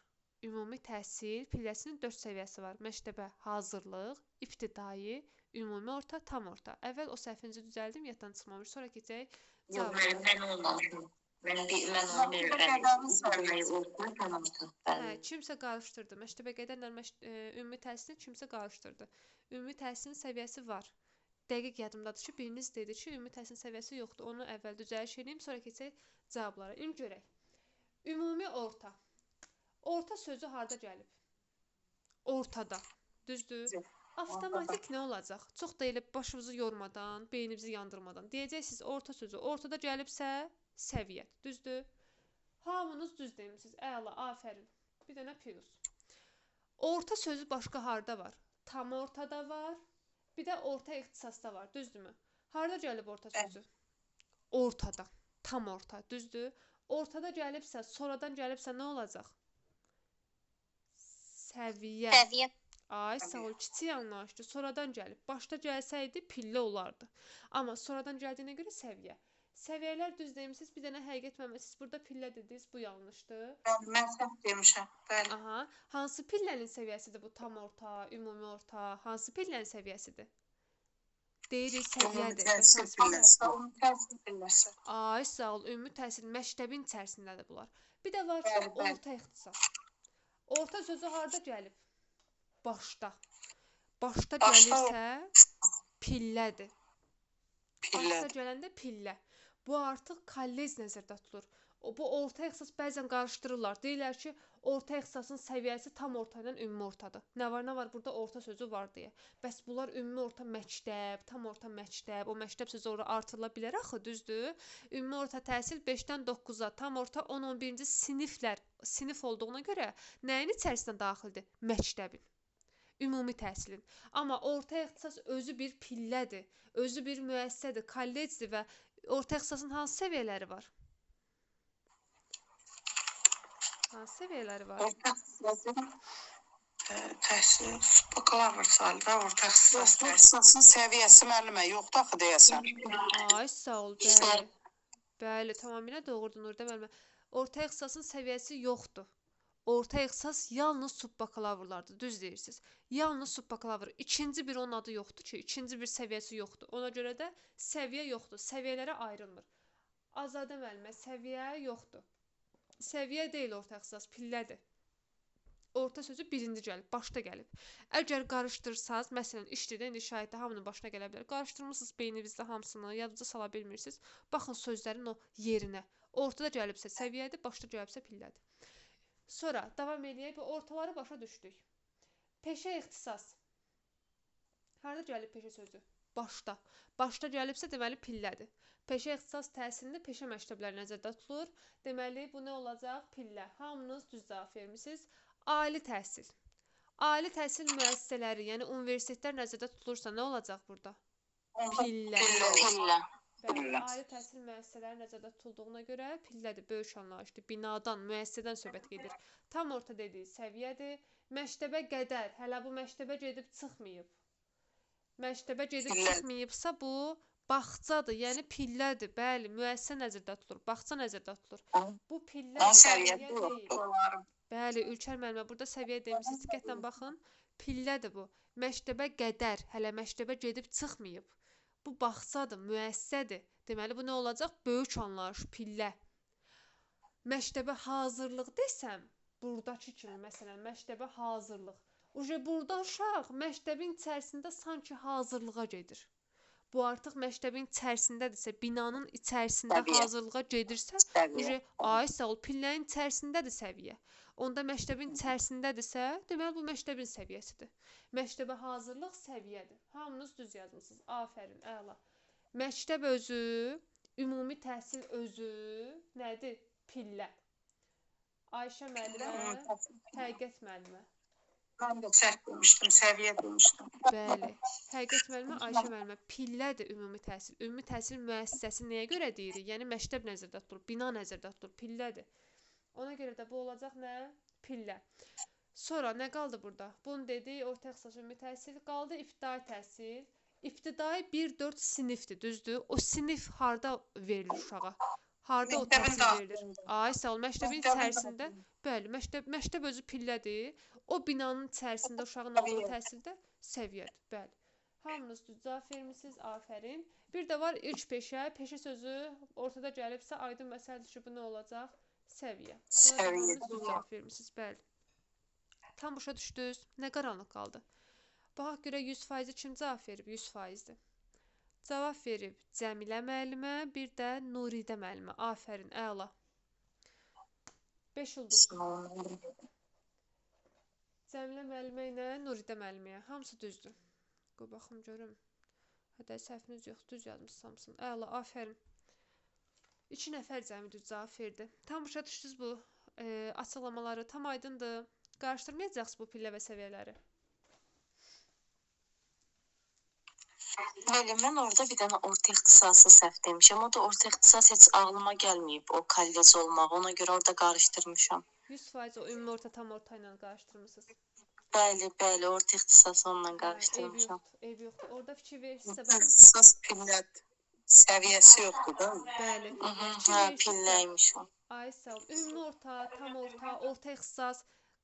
Ümumi təhsil pilləsinin 4 səviyyəsi var. Məktəbə hazırlıq, ibtidai, ümumi orta, tam orta. Əvvəl o səhvinizi düzəldim, yaddan çıxmamış. Sonra keçək cavaba. Yox, mən olmamışım. Mən onu bilmirəm. Hə, kimsə qarışdırdı. Məktəbə qədərlə ümumi təhsilini kimsə qarışdırdı. Ümumi təhsilin səviyyəsi var. Dəqiq yadımdadır ki, biriniz dedi ki, ümumi təhsilin səviyyəsi yoxdur. Onu əvvəl düzəliş edeyim, sonra keçək cavablara. İndi görək. Ümumi orta. Orta sözü harda gəlib? Ortada. Düzdür? Avtomatik nə olacaq? Çox da elə başımızı yormadan, beynimizi yandırmadan deyəcəksiniz orta sözü ortada gəlibsə səviyyə. Düzdür? Hamınız düz demisiniz. Əla, afərin. Bir dənə plus. Orta sözü başqa harda var? Tam ortada var. Bir də orta ixtisasda var. Düzdürmü? Harda gəlib orta sözü? Ortada. Tam orta. Düzdür? Ortada gəlibsə, sonradan gəlibsə nə olacaq? Səviyyə. Səviyyə. Ay, sağ ol, kiçik anlayışdır. Sonradan gəlib. Başda gəlsəydi pillə olardı. Amma sonradan gəldiyinə görə səviyyə. Səviyyələr düz demisiniz. Bir dənə həqiqət müəllimə, siz burada pillə dediniz, bu yanlışdır. Bəli, mən səhv demişəm. Bəli. Aha. Hansı pillənin səviyyəsidir bu? Tam orta, ümumi orta, hansı pillənin səviyyəsidir? Deyirik Ümumi səviyyədir. Bəs təhsil hansı pillə? pilləsi. Ümumi təhsil pilləsi. Ay, sağ ol, ümumi təhsil məktəbin içərisindədir bunlar. Bir də var ki, Bəli, bəli. orta ixtisas. Orta sözü harda gəlib? Başda. Başda Başda gəlirsə pillədir. Başda pillədir. gələndə pillə. Bu artıq kollec nəzərdə tutulur. Bu orta ixtisas bəzən qarışdırırlar. Deyirlər ki, orta ixtisasın səviyyəsi tam orta ilə ümumi ortadır. Nə var, nə var burada orta sözü var deyə. Bəs bunlar ümumi orta məktəb, tam orta məktəb, o məktəb sözü ora artırıla bilər axı, düzdür? Ümumi orta təhsil 5-dən 9-a, tam orta 10-11-ci siniflər, sinif olduğuna görə nəyin içərisinə daxildir? Məktəbin. Ümumi təhsilin. Amma orta ixtisas özü bir pillədir, özü bir müəssisədir, kollecdir və orta ixtisasın hansı səviyyələri var? Hansı səviyyələri var? Orta ixtisasın təhsil bakalavr sayılır da, orta ixtisas Orta təhsil. ixtisasın səviyyəsi müəllimə yoxdur axı deyəsən. Ay, sağ ol, bəli. Bəli, tamamilə doğrudur Nuridə müəllimə. Orta ixtisasın səviyyəsi yoxdur. Orta ixtisas yalnız subbakalavrlardır, düz deyirsiniz. Yalnız subbakalavr. İkinci bir onun adı yoxdur ki, ikinci bir səviyyəsi yoxdur. Ona görə də səviyyə yoxdur. Səviyyələrə ayrılmır. Azadə müəllimə, səviyyə yoxdur. Səviyyə deyil orta ixtisas, pillədir. Orta sözü birinci gəlib, başda gəlib. Əgər qarışdırsaz, məsələn, işdir də, indi şahiddə hamının başına gələ bilər. Qarışdırmısınız beyninizdə hamısını, yadınıza sala bilmirsiniz. Baxın sözlərin o yerinə. Ortada gəlibsə səviyyədir, başda gəlibsə pillədir. Sonra davam eləyək. Bu ortaları başa düşdük. Peşə ixtisas. Harda gəlib peşə sözü? Başda. Başda gəlibsə deməli pillədir. Peşə ixtisas təhsilində peşə məktəbləri nəzərdə tutulur. Deməli bu nə olacaq? Pillə. Hamınız düz cavab vermisiniz. Ali təhsil. Ali təhsil müəssisələri, yəni universitetlər nəzərdə tutulursa nə olacaq burada? Onda Pillə. pillə olur. Pillə. Bəli, Pillə. ali təhsil müəssisələri nəzərdə tutulduğuna görə pillədir, böyük anlayışdır. Binadan, müəssisədən söhbət gedir. Tam orta dediyi səviyyədir. Məktəbə qədər, hələ bu məktəbə gedib çıxmayıb. Məktəbə gedib Pillə. çıxmayıbsa bu bağçadır, yəni pillədir. Bəli, müəssisə nəzərdə tutulur, bağça nəzərdə tutulur. Bu pillədir, Onun səviyyə səviyyəsi deyil. yoxdur. Bəli, Ülkər müəllimə, burada səviyyə demisiniz. Diqqətlə baxın. Pillədir bu. Məktəbə qədər, hələ məktəbə gedib çıxmayıb. Bu bağçadır, müəssisədir. Deməli bu nə olacaq? Böyük anlayış, pillə. Məktəbə hazırlıq desəm, buradakı kimi məsələn, məktəbə hazırlıq. Uje burada uşaq məktəbin içərisində sanki hazırlığa gedir. Bu artıq məktəbin içərisindədirsə, binanın içərisində Səviyyə. hazırlığa gedirsə, Səviyyə. uje ay sağ ol, pillənin içərisindədir səviyyə. Onda məktəbin içərisindədirsə, deməli bu məktəbin səviyyəsidir. Məktəbə hazırlıq səviyyədir. Hamınız düz yazmısınız. Afərin, əla. Məktəb özü, ümumi təhsil özü nədir? Pillə. Ayşə Pillə, müəllimə, ümumi təhsil. Həqiqət müəllimə. Mən də səhv demişdim, səviyyə demişdim. Bəli. Həqiqət müəllimə, Ayşə müəllimə, pillədir ümumi təhsil. Ümumi təhsil müəssisəsi nəyə görə deyirik? Yəni məktəb nəzərdə tutulur, bina nəzərdə tutulur, pillədir. Ona görə də bu olacaq nə? Pillə. Sonra nə qaldı burada? Bunu dedik, orta ixtisas ümumi təhsil qaldı, ibtidai təhsil. İbtidai 1-4 sinifdir, düzdür? O sinif harda verilir uşağa? Harda o Məktəbin təhsil verilir? daxilində. Ay, sağ ol, məktəbin Məktəbin içərisində. daxilində. Bəli, məktəb özü pillədir. O binanın içərisində uşağın aldığı Səviyyə. təhsildə səviyyədir. Bəli. Hamınız düz cavab vermisiniz. Afərin. Bir də var ilk peşə. Peşə sözü ortada gəlibsə, aydın məsələdir ki, bu nə olacaq? Səviyyə. Buna da Səviyyə. hamınız düz cavab vermisiniz. Bəli. Tam başa düşdünüz. Nə qaranlıq qaldı. Baxaq görək 100%-i kim cavab verib? 100%-dir. Cavab verib Cəmilə müəllimə, bir də Nuridə müəllimə. Afərin, əla. 5 ulduz. Sağ olun. Cəmilə müəllimə ilə Nuridə müəlliməyə. Hamısı düzdür. Qoy baxım görüm. Hətta səhviniz yoxdur, düz yazmışsınız hamısını. Əla, afərin. 2 nəfər cəmi düz cavab verdi. Tam başa düşdünüz bu açıqlamaları. Tam aydındır. Qarışdırmayacaqsınız bu pillə və səviyyələri. Müəllim, mən orada bir dənə orta ixtisası səhv demişəm. O da orta ixtisas heç ağlıma gəlməyib, o kollec olmaq. Ona görə orada qarışdırmışam. 100% o ümumi orta, tam orta ilə qarışdırmısınız. Bəli, bəli, orta ixtisası onunla Hə, eybi qarışdırmışam. yoxdur, eybi yoxdur. Orada fikir verirsinizsə, Orta baxın. ixtisas pillədir. Səviyyəsi yoxdur da. Bəli. Fikir Hə, verirsinizsə, pilləymiş o. ay sağ ol. Ümumi orta, tam orta, orta ixtisas.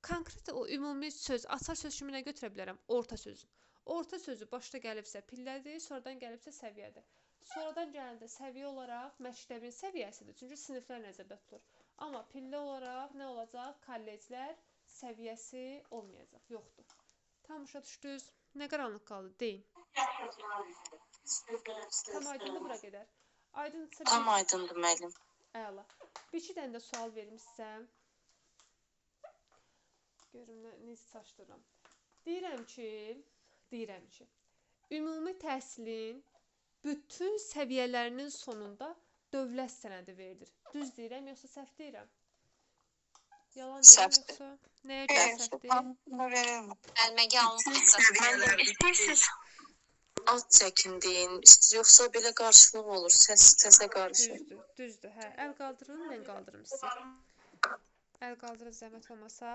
Konkret o ümumi söz, açar söz kimi nə götürə bilərəm? Orta sözün. Orta sözü başda gəlibsə pillədir, sonradan gəlibsə səviyyədir. Sonradan gələndə səviyyə olaraq məktəbin səviyyəsidir. Çünki siniflər nəzərdə tutulur. Amma pillə olaraq nə olacaq? Kolleclər səviyyəsi olmayacaq, yoxdur. Tam başa düşdünüz? Nə qaranlıq qaldı? Deyin. Tam aydındır bura qədər. Aydındırsa Tam bir aydındır müəllim. əla. Bir iki dənə də sual vermişsəm. Görüm necə çaşdırıram. Deyirəm ki, ümumi təhsilin bütün səviyyələrinin sonunda dövlət sənədi verilir. Düz deyirəm, yoxsa səhv deyirəm? Yalan deyirəm, Səhvdir. yoxsa nəyə görə Xeyr, səhvdir? hamısında verilmir. Müəllimə Bütün yanlışdır. Müəllim, səviyyələr istəyirsiniz ad çəkin deyin, yoxsa belə qarşılıq olur, səs səsə qarışır. Düzdür, düzdür. Hə, əl qaldırın, mən qaldırım sizə. Əl qaldırın zəhmət olmasa.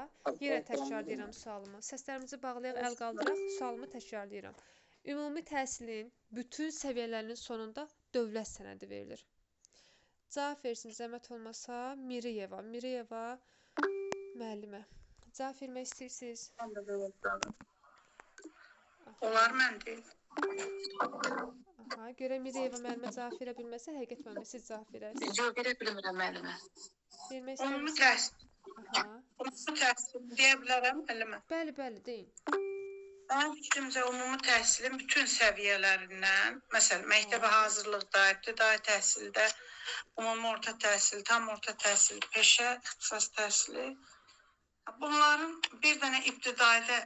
Yenə təkrarlayıram sualımı. Səslərimizi bağlayaq, əl qaldıraq, sualımı təkrarlayıram. Ümumi təhsilin bütün səviyyələrinin sonunda dövlət sənədi verilir. Cavab versin zəhmət olmasa Miriyeva. Miriyeva müəllimə. Cavab vermək istəyirsiniz? Onlar mən deyil. Aha, görə Miriyeva müəllimə cavab verə bilməsə, Həqiqət müəllimə siz cavab verərsiniz. Yox, verə bilmirəm müəllimə. Vermək Ümumi istəmirsiniz? təhsil, Aha. ümumi təhsil deyə bilərəm müəllimə. Bəli, bəli, deyin. Mənim fikrimcə ümumi təhsilin bütün səviyyələrindən, məsələn, məktəbə hazırlıqda, ibtidai təhsildə, ümumi orta təhsil, tam orta təhsil, peşə ixtisas təhsili, bunların bir dənə ibtidaidə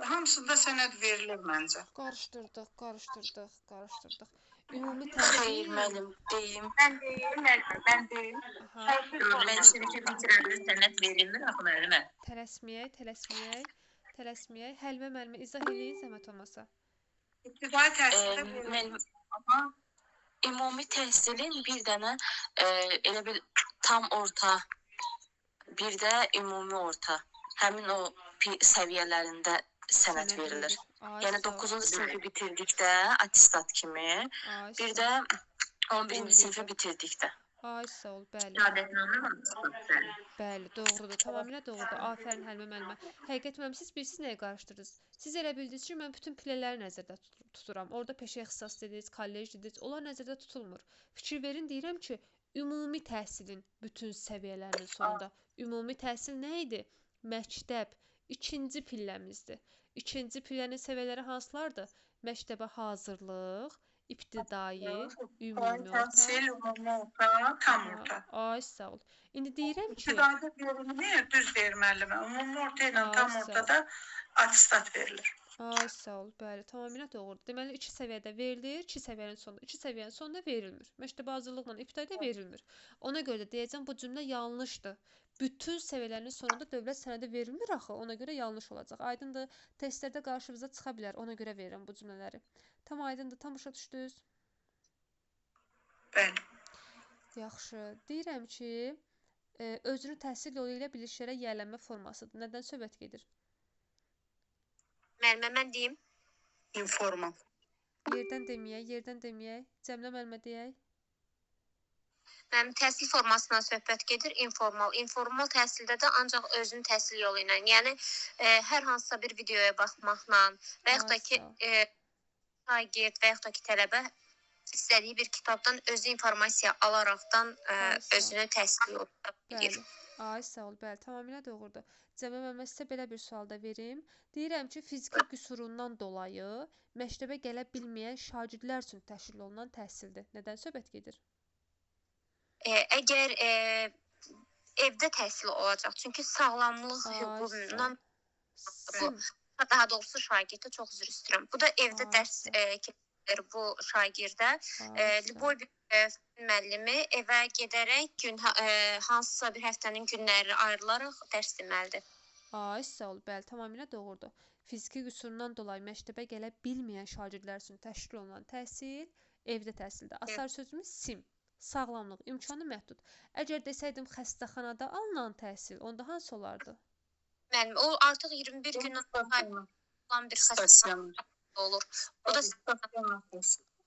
hamısında sənəd verilir məncə. Qarışdırdıq, qarışdırdıq, qarışdırdıq. Ümumi Xeyr təhsil. müəllim, deyim. Mən deyim, müəllimə, mən deyim. Aha. Mən sinifə bitirəndə sənəd verilmir axı müəllimə. Tələsməyək, tələsməyək, tələsməyək. Həlimə müəllimə izah eləyin zəhmət olmasa. İbtidai təhsildə Müəllim, verilir. Amma ümumi təhsilin bir dənə elə bil tam orta, bir də ümumi orta. Həmin o səviyyələrində sənəd Sənəd verilir. verilir. Ay Yəni sağ ol. 9-cu sinifi bitirdikdə attestat kimi, Ay bir sağ də ol. 11-ci sinifi 11-də. bitirdikdə. Ay sağ ol, bəli. Şəhadətnamə var mı? Bəli, doğrudur. Tamamilə doğrudur. Afərin Həlimə müəllimə. Həqiqət müəllim, siz bilirsiniz nəyi qarışdırdınız? Siz elə bildiniz ki, mən bütün pillələri nəzərdə tuturam. Orada peşə ixtisas dediniz, kollec dediniz, onlar nəzərdə tutulmur. Fikir verin, deyirəm ki, ümumi təhsilin bütün səviyyələrinin sonunda. Ümumi təhsil nə idi? Məktəb ikinci pilləmizdir. İkinci pillənin səviyyələri hansılardır? Məktəbə hazırlıq, ibtidai, ümumi orta. təhsil, ümumi orta, tam Aha, orta. ay sağ ol. İndi deyirəm ki, İbtidadə verilmir, düz deyir müəllimə. Ümumi orta ilə Ay, tam sağ ol. ortada attestat verilir. Ay sağ ol. Bəli, tamamilə doğrudur. Deməli, iki səviyyədə verilir, iki səviyyənin sonunda, iki səviyyənin sonunda verilmir. Məktəbə hazırlıqla ibtidadə verilmir. Ona görə də deyəcəm bu cümlə yanlışdır. Bütün səviyyələrinin sonunda dövlət sənədi verilmir axı. Ona görə yanlış olacaq. Aydındır? Testlərdə qarşınıza çıxa bilər. Ona görə verirəm bu cümlələri. Tam aydındır? Tam başa düşdünüz? Bəli. Yaxşı. Deyirəm ki, özünü təhsil yolu ilə biliklərə yiyələnmə formasıdır. Nədən söhbət gedir? Müəllimə mən deyim. İnformal. Yerdən deməyək, yerdən deməyək. Cəmilə müəllimə deyək. Mənim təhsil formasından söhbət gedir, informal. Informal təhsildə də ancaq özünü təhsil yolu ilə, yəni hər hansısa bir videoya baxmaqla və yaxud da Ay, ki, sağ ol. şagird və yaxud da ki, tələbə istədiyi bir kitabdan özü informasiya alaraqdan Ay, sağ ol. özünü təhsil yolu bilir. Bəli. Ay sağ ol, bəli, tamamilə doğrudur. Cəmilə müəllimə sizə belə bir sual da verim. Deyirəm ki, fiziki qüsurundan dolayı məktəbə gələ bilməyən şagirdlər üçün təşkil olunan təhsildir. Nədən söhbət gedir? Əgər evdə təhsil olacaq, çünki sağlamlıq Ay, sağ ol. hüququndan Sim. Daha doğrusu şagirdə, çox üzr istəyirəm. Bu da evdə dərs keçirilir bu şagirdə. Lüboy bir müəllimi evə gedərək gün hansısa bir həftənin günləri ayrılaraq dərs deməlidir. Ay, sağ ol. Bəli, tamamilə doğrudur. Fiziki qüsurundan dolayı məktəbə gələ bilməyən şagirdlər üçün təşkil olunan təhsil evdə təhsildir. Açar sözümüz sim. Sağlamlıq imkanı məhdud. Əgər desəydim xəstəxanada alınan təhsil, onda hansı olardı? Müəllim, o artıq 21 gün olan bir xəstəxana olur. O da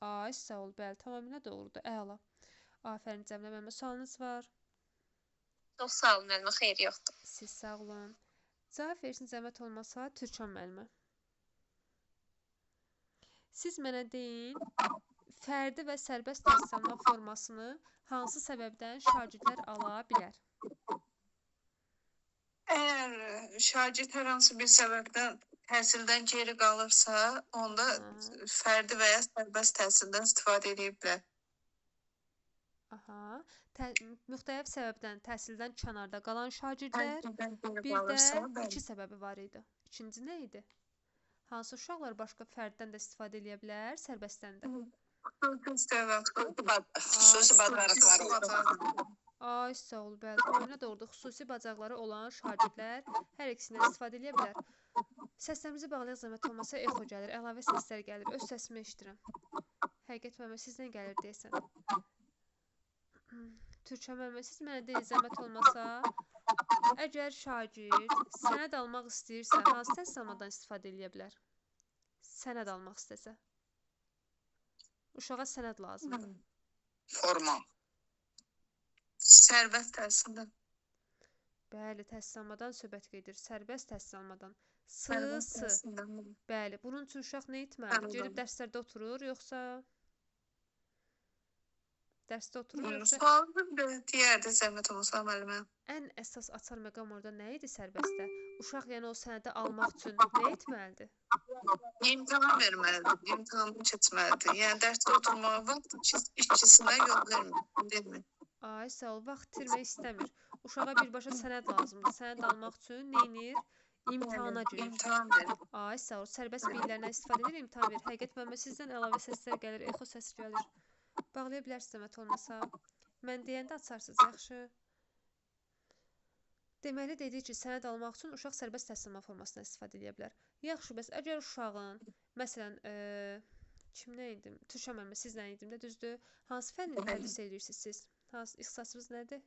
Ay, sağ ol. Bəli, tamamilə doğrudur. Əla. Afərin Cəmilə müəllimə. Sualınız var? Çox sağ olun müəllimə, xeyir yoxdur. Siz sağ olun. Cavab versin zəhmət olmasa Türkan müəllimə. Siz mənə deyin, fərdi və sərbəst təhsil alma formasını hansı səbəbdən şagirdlər ala bilər? Əgər şagird hər hansı bir səbəbdən təhsildən geri qalırsa, onda fərdi və ya sərbəst təhsildən istifadə edə bilər. Aha. Müxtəlif səbəbdən təhsildən kənarda qalan şagirdlər, bir də iki səbəbi var idi. İkinci nə idi? Hansı uşaqlar başqa fərddən də istifadə edə bilər, sərbəstdən də? Xüsusi bacarıqları olan. Ay, sağ ol, bəli, tamamilə doğrudur. Xüsusi bacarıqları olan şagirdlər hər ikisindən istifadə edə bilər. Səslərimizi bağlayaq zəhmət olmasa, exo gəlir, əlavə səslər gəlir. Öz səsimi eşidirəm. Həqiqət müəllimə sizdən gəlir deyəsən. Türkan müəllimə, siz mənə deyin zəhmət olmasa, əgər şagird sənəd almaq istəyirsə, hansı təhsil almadan istifadə edə bilər? Sənəd almaq istəsə. Uşağa sənəd lazımdır. Formal. Sərbəst təhsildən. Bəli, təhsil almadan söhbət gedir. Sərbəst təhsil almadan. S, S. Bəli, bunun üçün uşaq nə etməlidir? Gedib dərslərdə oturur, yoxsa... Dərsdə oturur, yoxsa... Sualını deyərdi zəhmət olmasa müəllimə. Ən əsas açar məqam orada nə idi sərbəstdə? Uşaq yəni o sənədi almaq üçün nə etməlidir? İmtahan verməlidir, imtahanı keçməlidir. Yəni dərsdə oturmağa vaxt işçisinə yol vermir, deyilmi? Ay, sağ ol, vaxt itirmək istəmir. Uşağa birbaşa sənəd lazımdır. Sənəd almaq üçün nə edir? İmtahana girir. İmtahan verir. Ay, sağ ol, sərbəst biliklərindən istifadə edir, imtahan verir. Həqiqət müəllimə, sizdən əlavə səslər gəlir, exo səsi gəlir. Bağlaya bilərsiniz zəhmət olmasa. Mən deyəndə açarsınız, yaxşı. Deməli, dedik ki, sənəd almaq üçün uşaq sərbəst təhsil alma formasından istifadə edə bilər. Yaxşı, bəs əgər uşağın, məsələn, kimlə idim? Türkan müəllimə, sizlə idim də, düzdür? Hansı fənni tədris edirsiniz siz? Hansı ixtisasınız nədir?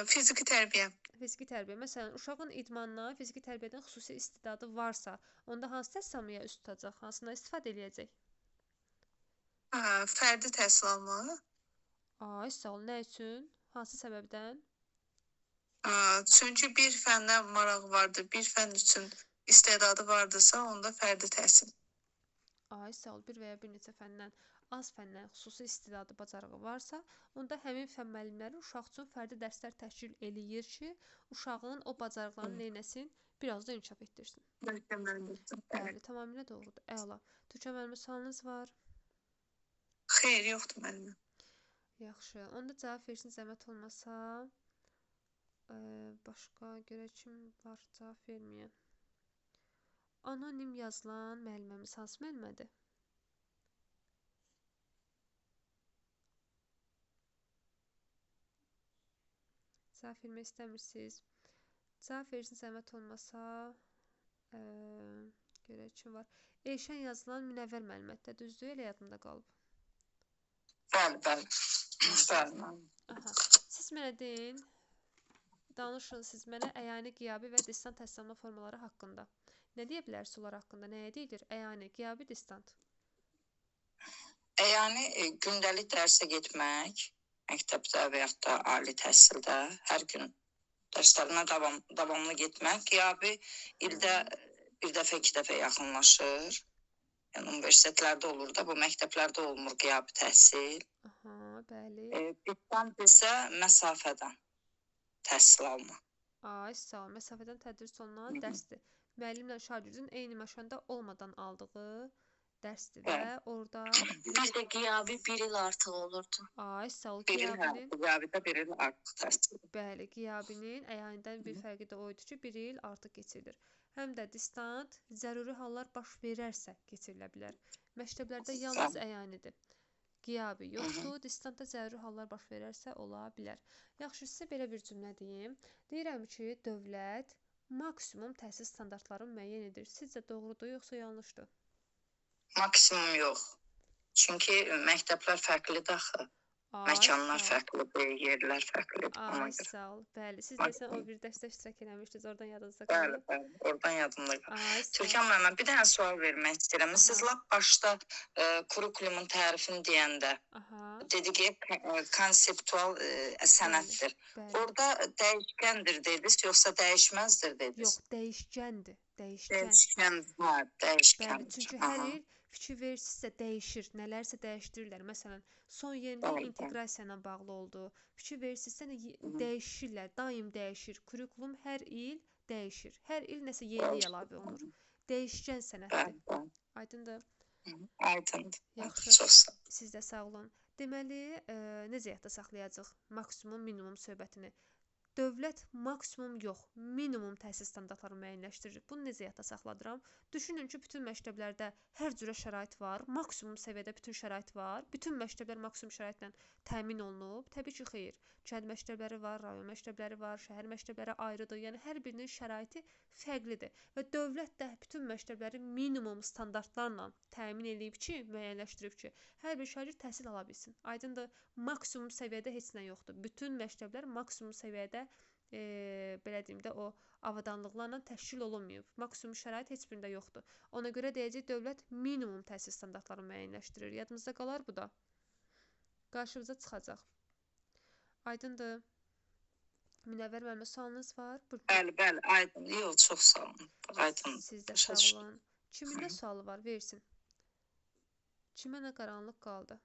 Fiziki tərbiyə. Fiziki tərbiyə. Məsələn, uşağın idmandan, fiziki tərbiyədən xüsusi istedadı varsa, onda hansı təhsil almaya üst tutacaq? Hansından istifadə eləyəcək? Fərdi təhsil almalı. Ay, sağ ol. Nə üçün? Hansı səbəbdən? Çünki bir fənnə marağı vardır, bir fənn üçün istedadı vardısa, onda fərdi təhsil. Ay, sağ ol. Bir və ya bir neçə fəndən, az fəndən xüsusi istedadı, bacarığı varsa, onda həmin fənn müəllimləri uşaq üçün fərdi dərslər təşkil eləyir ki, uşağın o bacarıqlarını neynəsin? Biraz da inkişaf etdirsin. Bəli, tamamilə doğrudur. Əla. Türkan müəllimə, sualınız var? Xeyr, yoxdur müəllimə. Yaxşı. Onda cavab versin zəhmət olmasa. Başqa görək kim var cavab verməyən. Anonim yazılan müəlliməmiz hansı müəllimədir? Cavab vermək istəmirsiniz. Cavab versin zəhmət olmasa. Görək kim var. Elşən yazılan Münəvvər müəllimədir. Düzdür? Elə yadımda qalıb. Bəli, bəli. Bəli. Aha. Siz mənə deyin, danışın siz mənə əyani, qiyabi və distant təhsil alma formaları haqqında. Nə deyə bilərsiniz onlar haqqında? Nəyə deyilir? Əyani, qiyabi, distant. Əyani gündəlik dərsə getmək, məktəbdə və yaxud da ali təhsildə hər gün dərslərinə davamlı getmək. Qiyabi ildə bir dəfə, iki dəfə yaxınlaşır. Yəni, universitetlərdə olur da, bu məktəblərdə olmur qiyabi təhsil. Aha, bəli. Distant isə məsafədən təhsil alma. Ay, sağ ol. Məsafədən tədris olunan dərsdir. Müəllimlə şagirdin eyni məkanda olmadan aldığı Dərsdir və Bəli. orada Bir də qiyabi bir il artıq olurdu. Ay, sağ ol. Bir il, hə, Qiyabinin qiyabidə bir il artıq təhsil. Bəli, qiyabinin əyanidən bir fərqi də o idi ki, bir il artıq keçirilir. Həm də distant zəruri hallar baş verərsə keçirilə bilər. Məktəblərdə yalnız əyanidir. Qiyabi yoxdur, distantda zəruri hallar baş verərsə ola bilər. Yaxşı, sizə belə bir cümlə deyim. Deyirəm ki, dövlət maksimum təhsil standartlarını müəyyən edir. Sizcə doğrudur yoxsa yanlışdır? Maksimum yox. Çünki məktəblər fərqlidir axı. Ay, Məkanlar sağ ol. fərqlidir, yerlər fərqlidir ona Ay, görə. sağ ol. Bəli, siz deyəsən o bir dərsdə iştirak eləmişdiniz, oradan yadınızda Bəli, qalıb. bəli, oradan yadımda qalıb. Ay, sağ ol. Türkan müəllimə bir dənə sual vermək istəyirəm. Siz Aha. lap başda kurikulumun tərifini deyəndə dedi ki, konseptual sənəddir. Bəli. Orada dəyişkəndir dediniz, yoxsa dəyişməzdir dediniz? Yox, dəyişkəndir. Dəyişkən. Dəyişkən, hə, Bəli, dəyişkəndir. çünki hər Aha. il fikir verirsinizsə dəyişir, nələrsə dəyişdirirlər. Məsələn, son yenilik Bəli, bəli. inteqrasiya ilə bağlı oldu. Fikir verirsinizsə dəyişirlər, daim dəyişir. Kurikulum hər il dəyişir. Hər il nəsə yenilik əlavə olunur. Dəyişkən sənəddir. Bəli, bəli. Aydındır? Aydındır. Yaxşı. Çox sağ olun. Siz də sağ olun. Deməli, necə yadda saxlayacağıq maksimum, minimum söhbətini? Dövlət maksimum yox, minimum təhsil standartlarını müəyyənləşdirir. Bunu necə yadda saxladıram? Düşünün ki, bütün məktəblərdə hər cürə şərait var, maksimum səviyyədə bütün şərait var. Bütün məktəblər maksimum şəraitlə təmin olunub? Təbii ki, xeyr. Kənd məktəbləri var, rayon məktəbləri var, şəhər məktəbləri ayrıdır. Yəni hər birinin şəraiti fərqlidir və dövlət də bütün məktəbləri minimum standartlarla təmin eləyib ki, müəyyənləşdirib ki, hər bir şagird təhsil ala bilsin. Aydındır, maksimum səviyyədə heç nə yoxdur. Bütün məktəblər maksimum səviyyədə belə deyim də o avadanlıqlarla təşkil olunmayıb. Maksimum şərait heç birində yoxdur. Ona görə deyəcək dövlət minimum təhsil standartlarını müəyyənləşdirir. Yadınızda qalar bu da. Qarşınıza çıxacaq. Aydındır. Münəvvər müəllimə sualınız var? Buyurun. Bəli, bəli, aydın. Yox, çox sağ olun. Aydın. Siz də Başa sağ düşdüm. olun. Kimin nə sualı var? Versin. Kimə nə qaranlıq qaldı?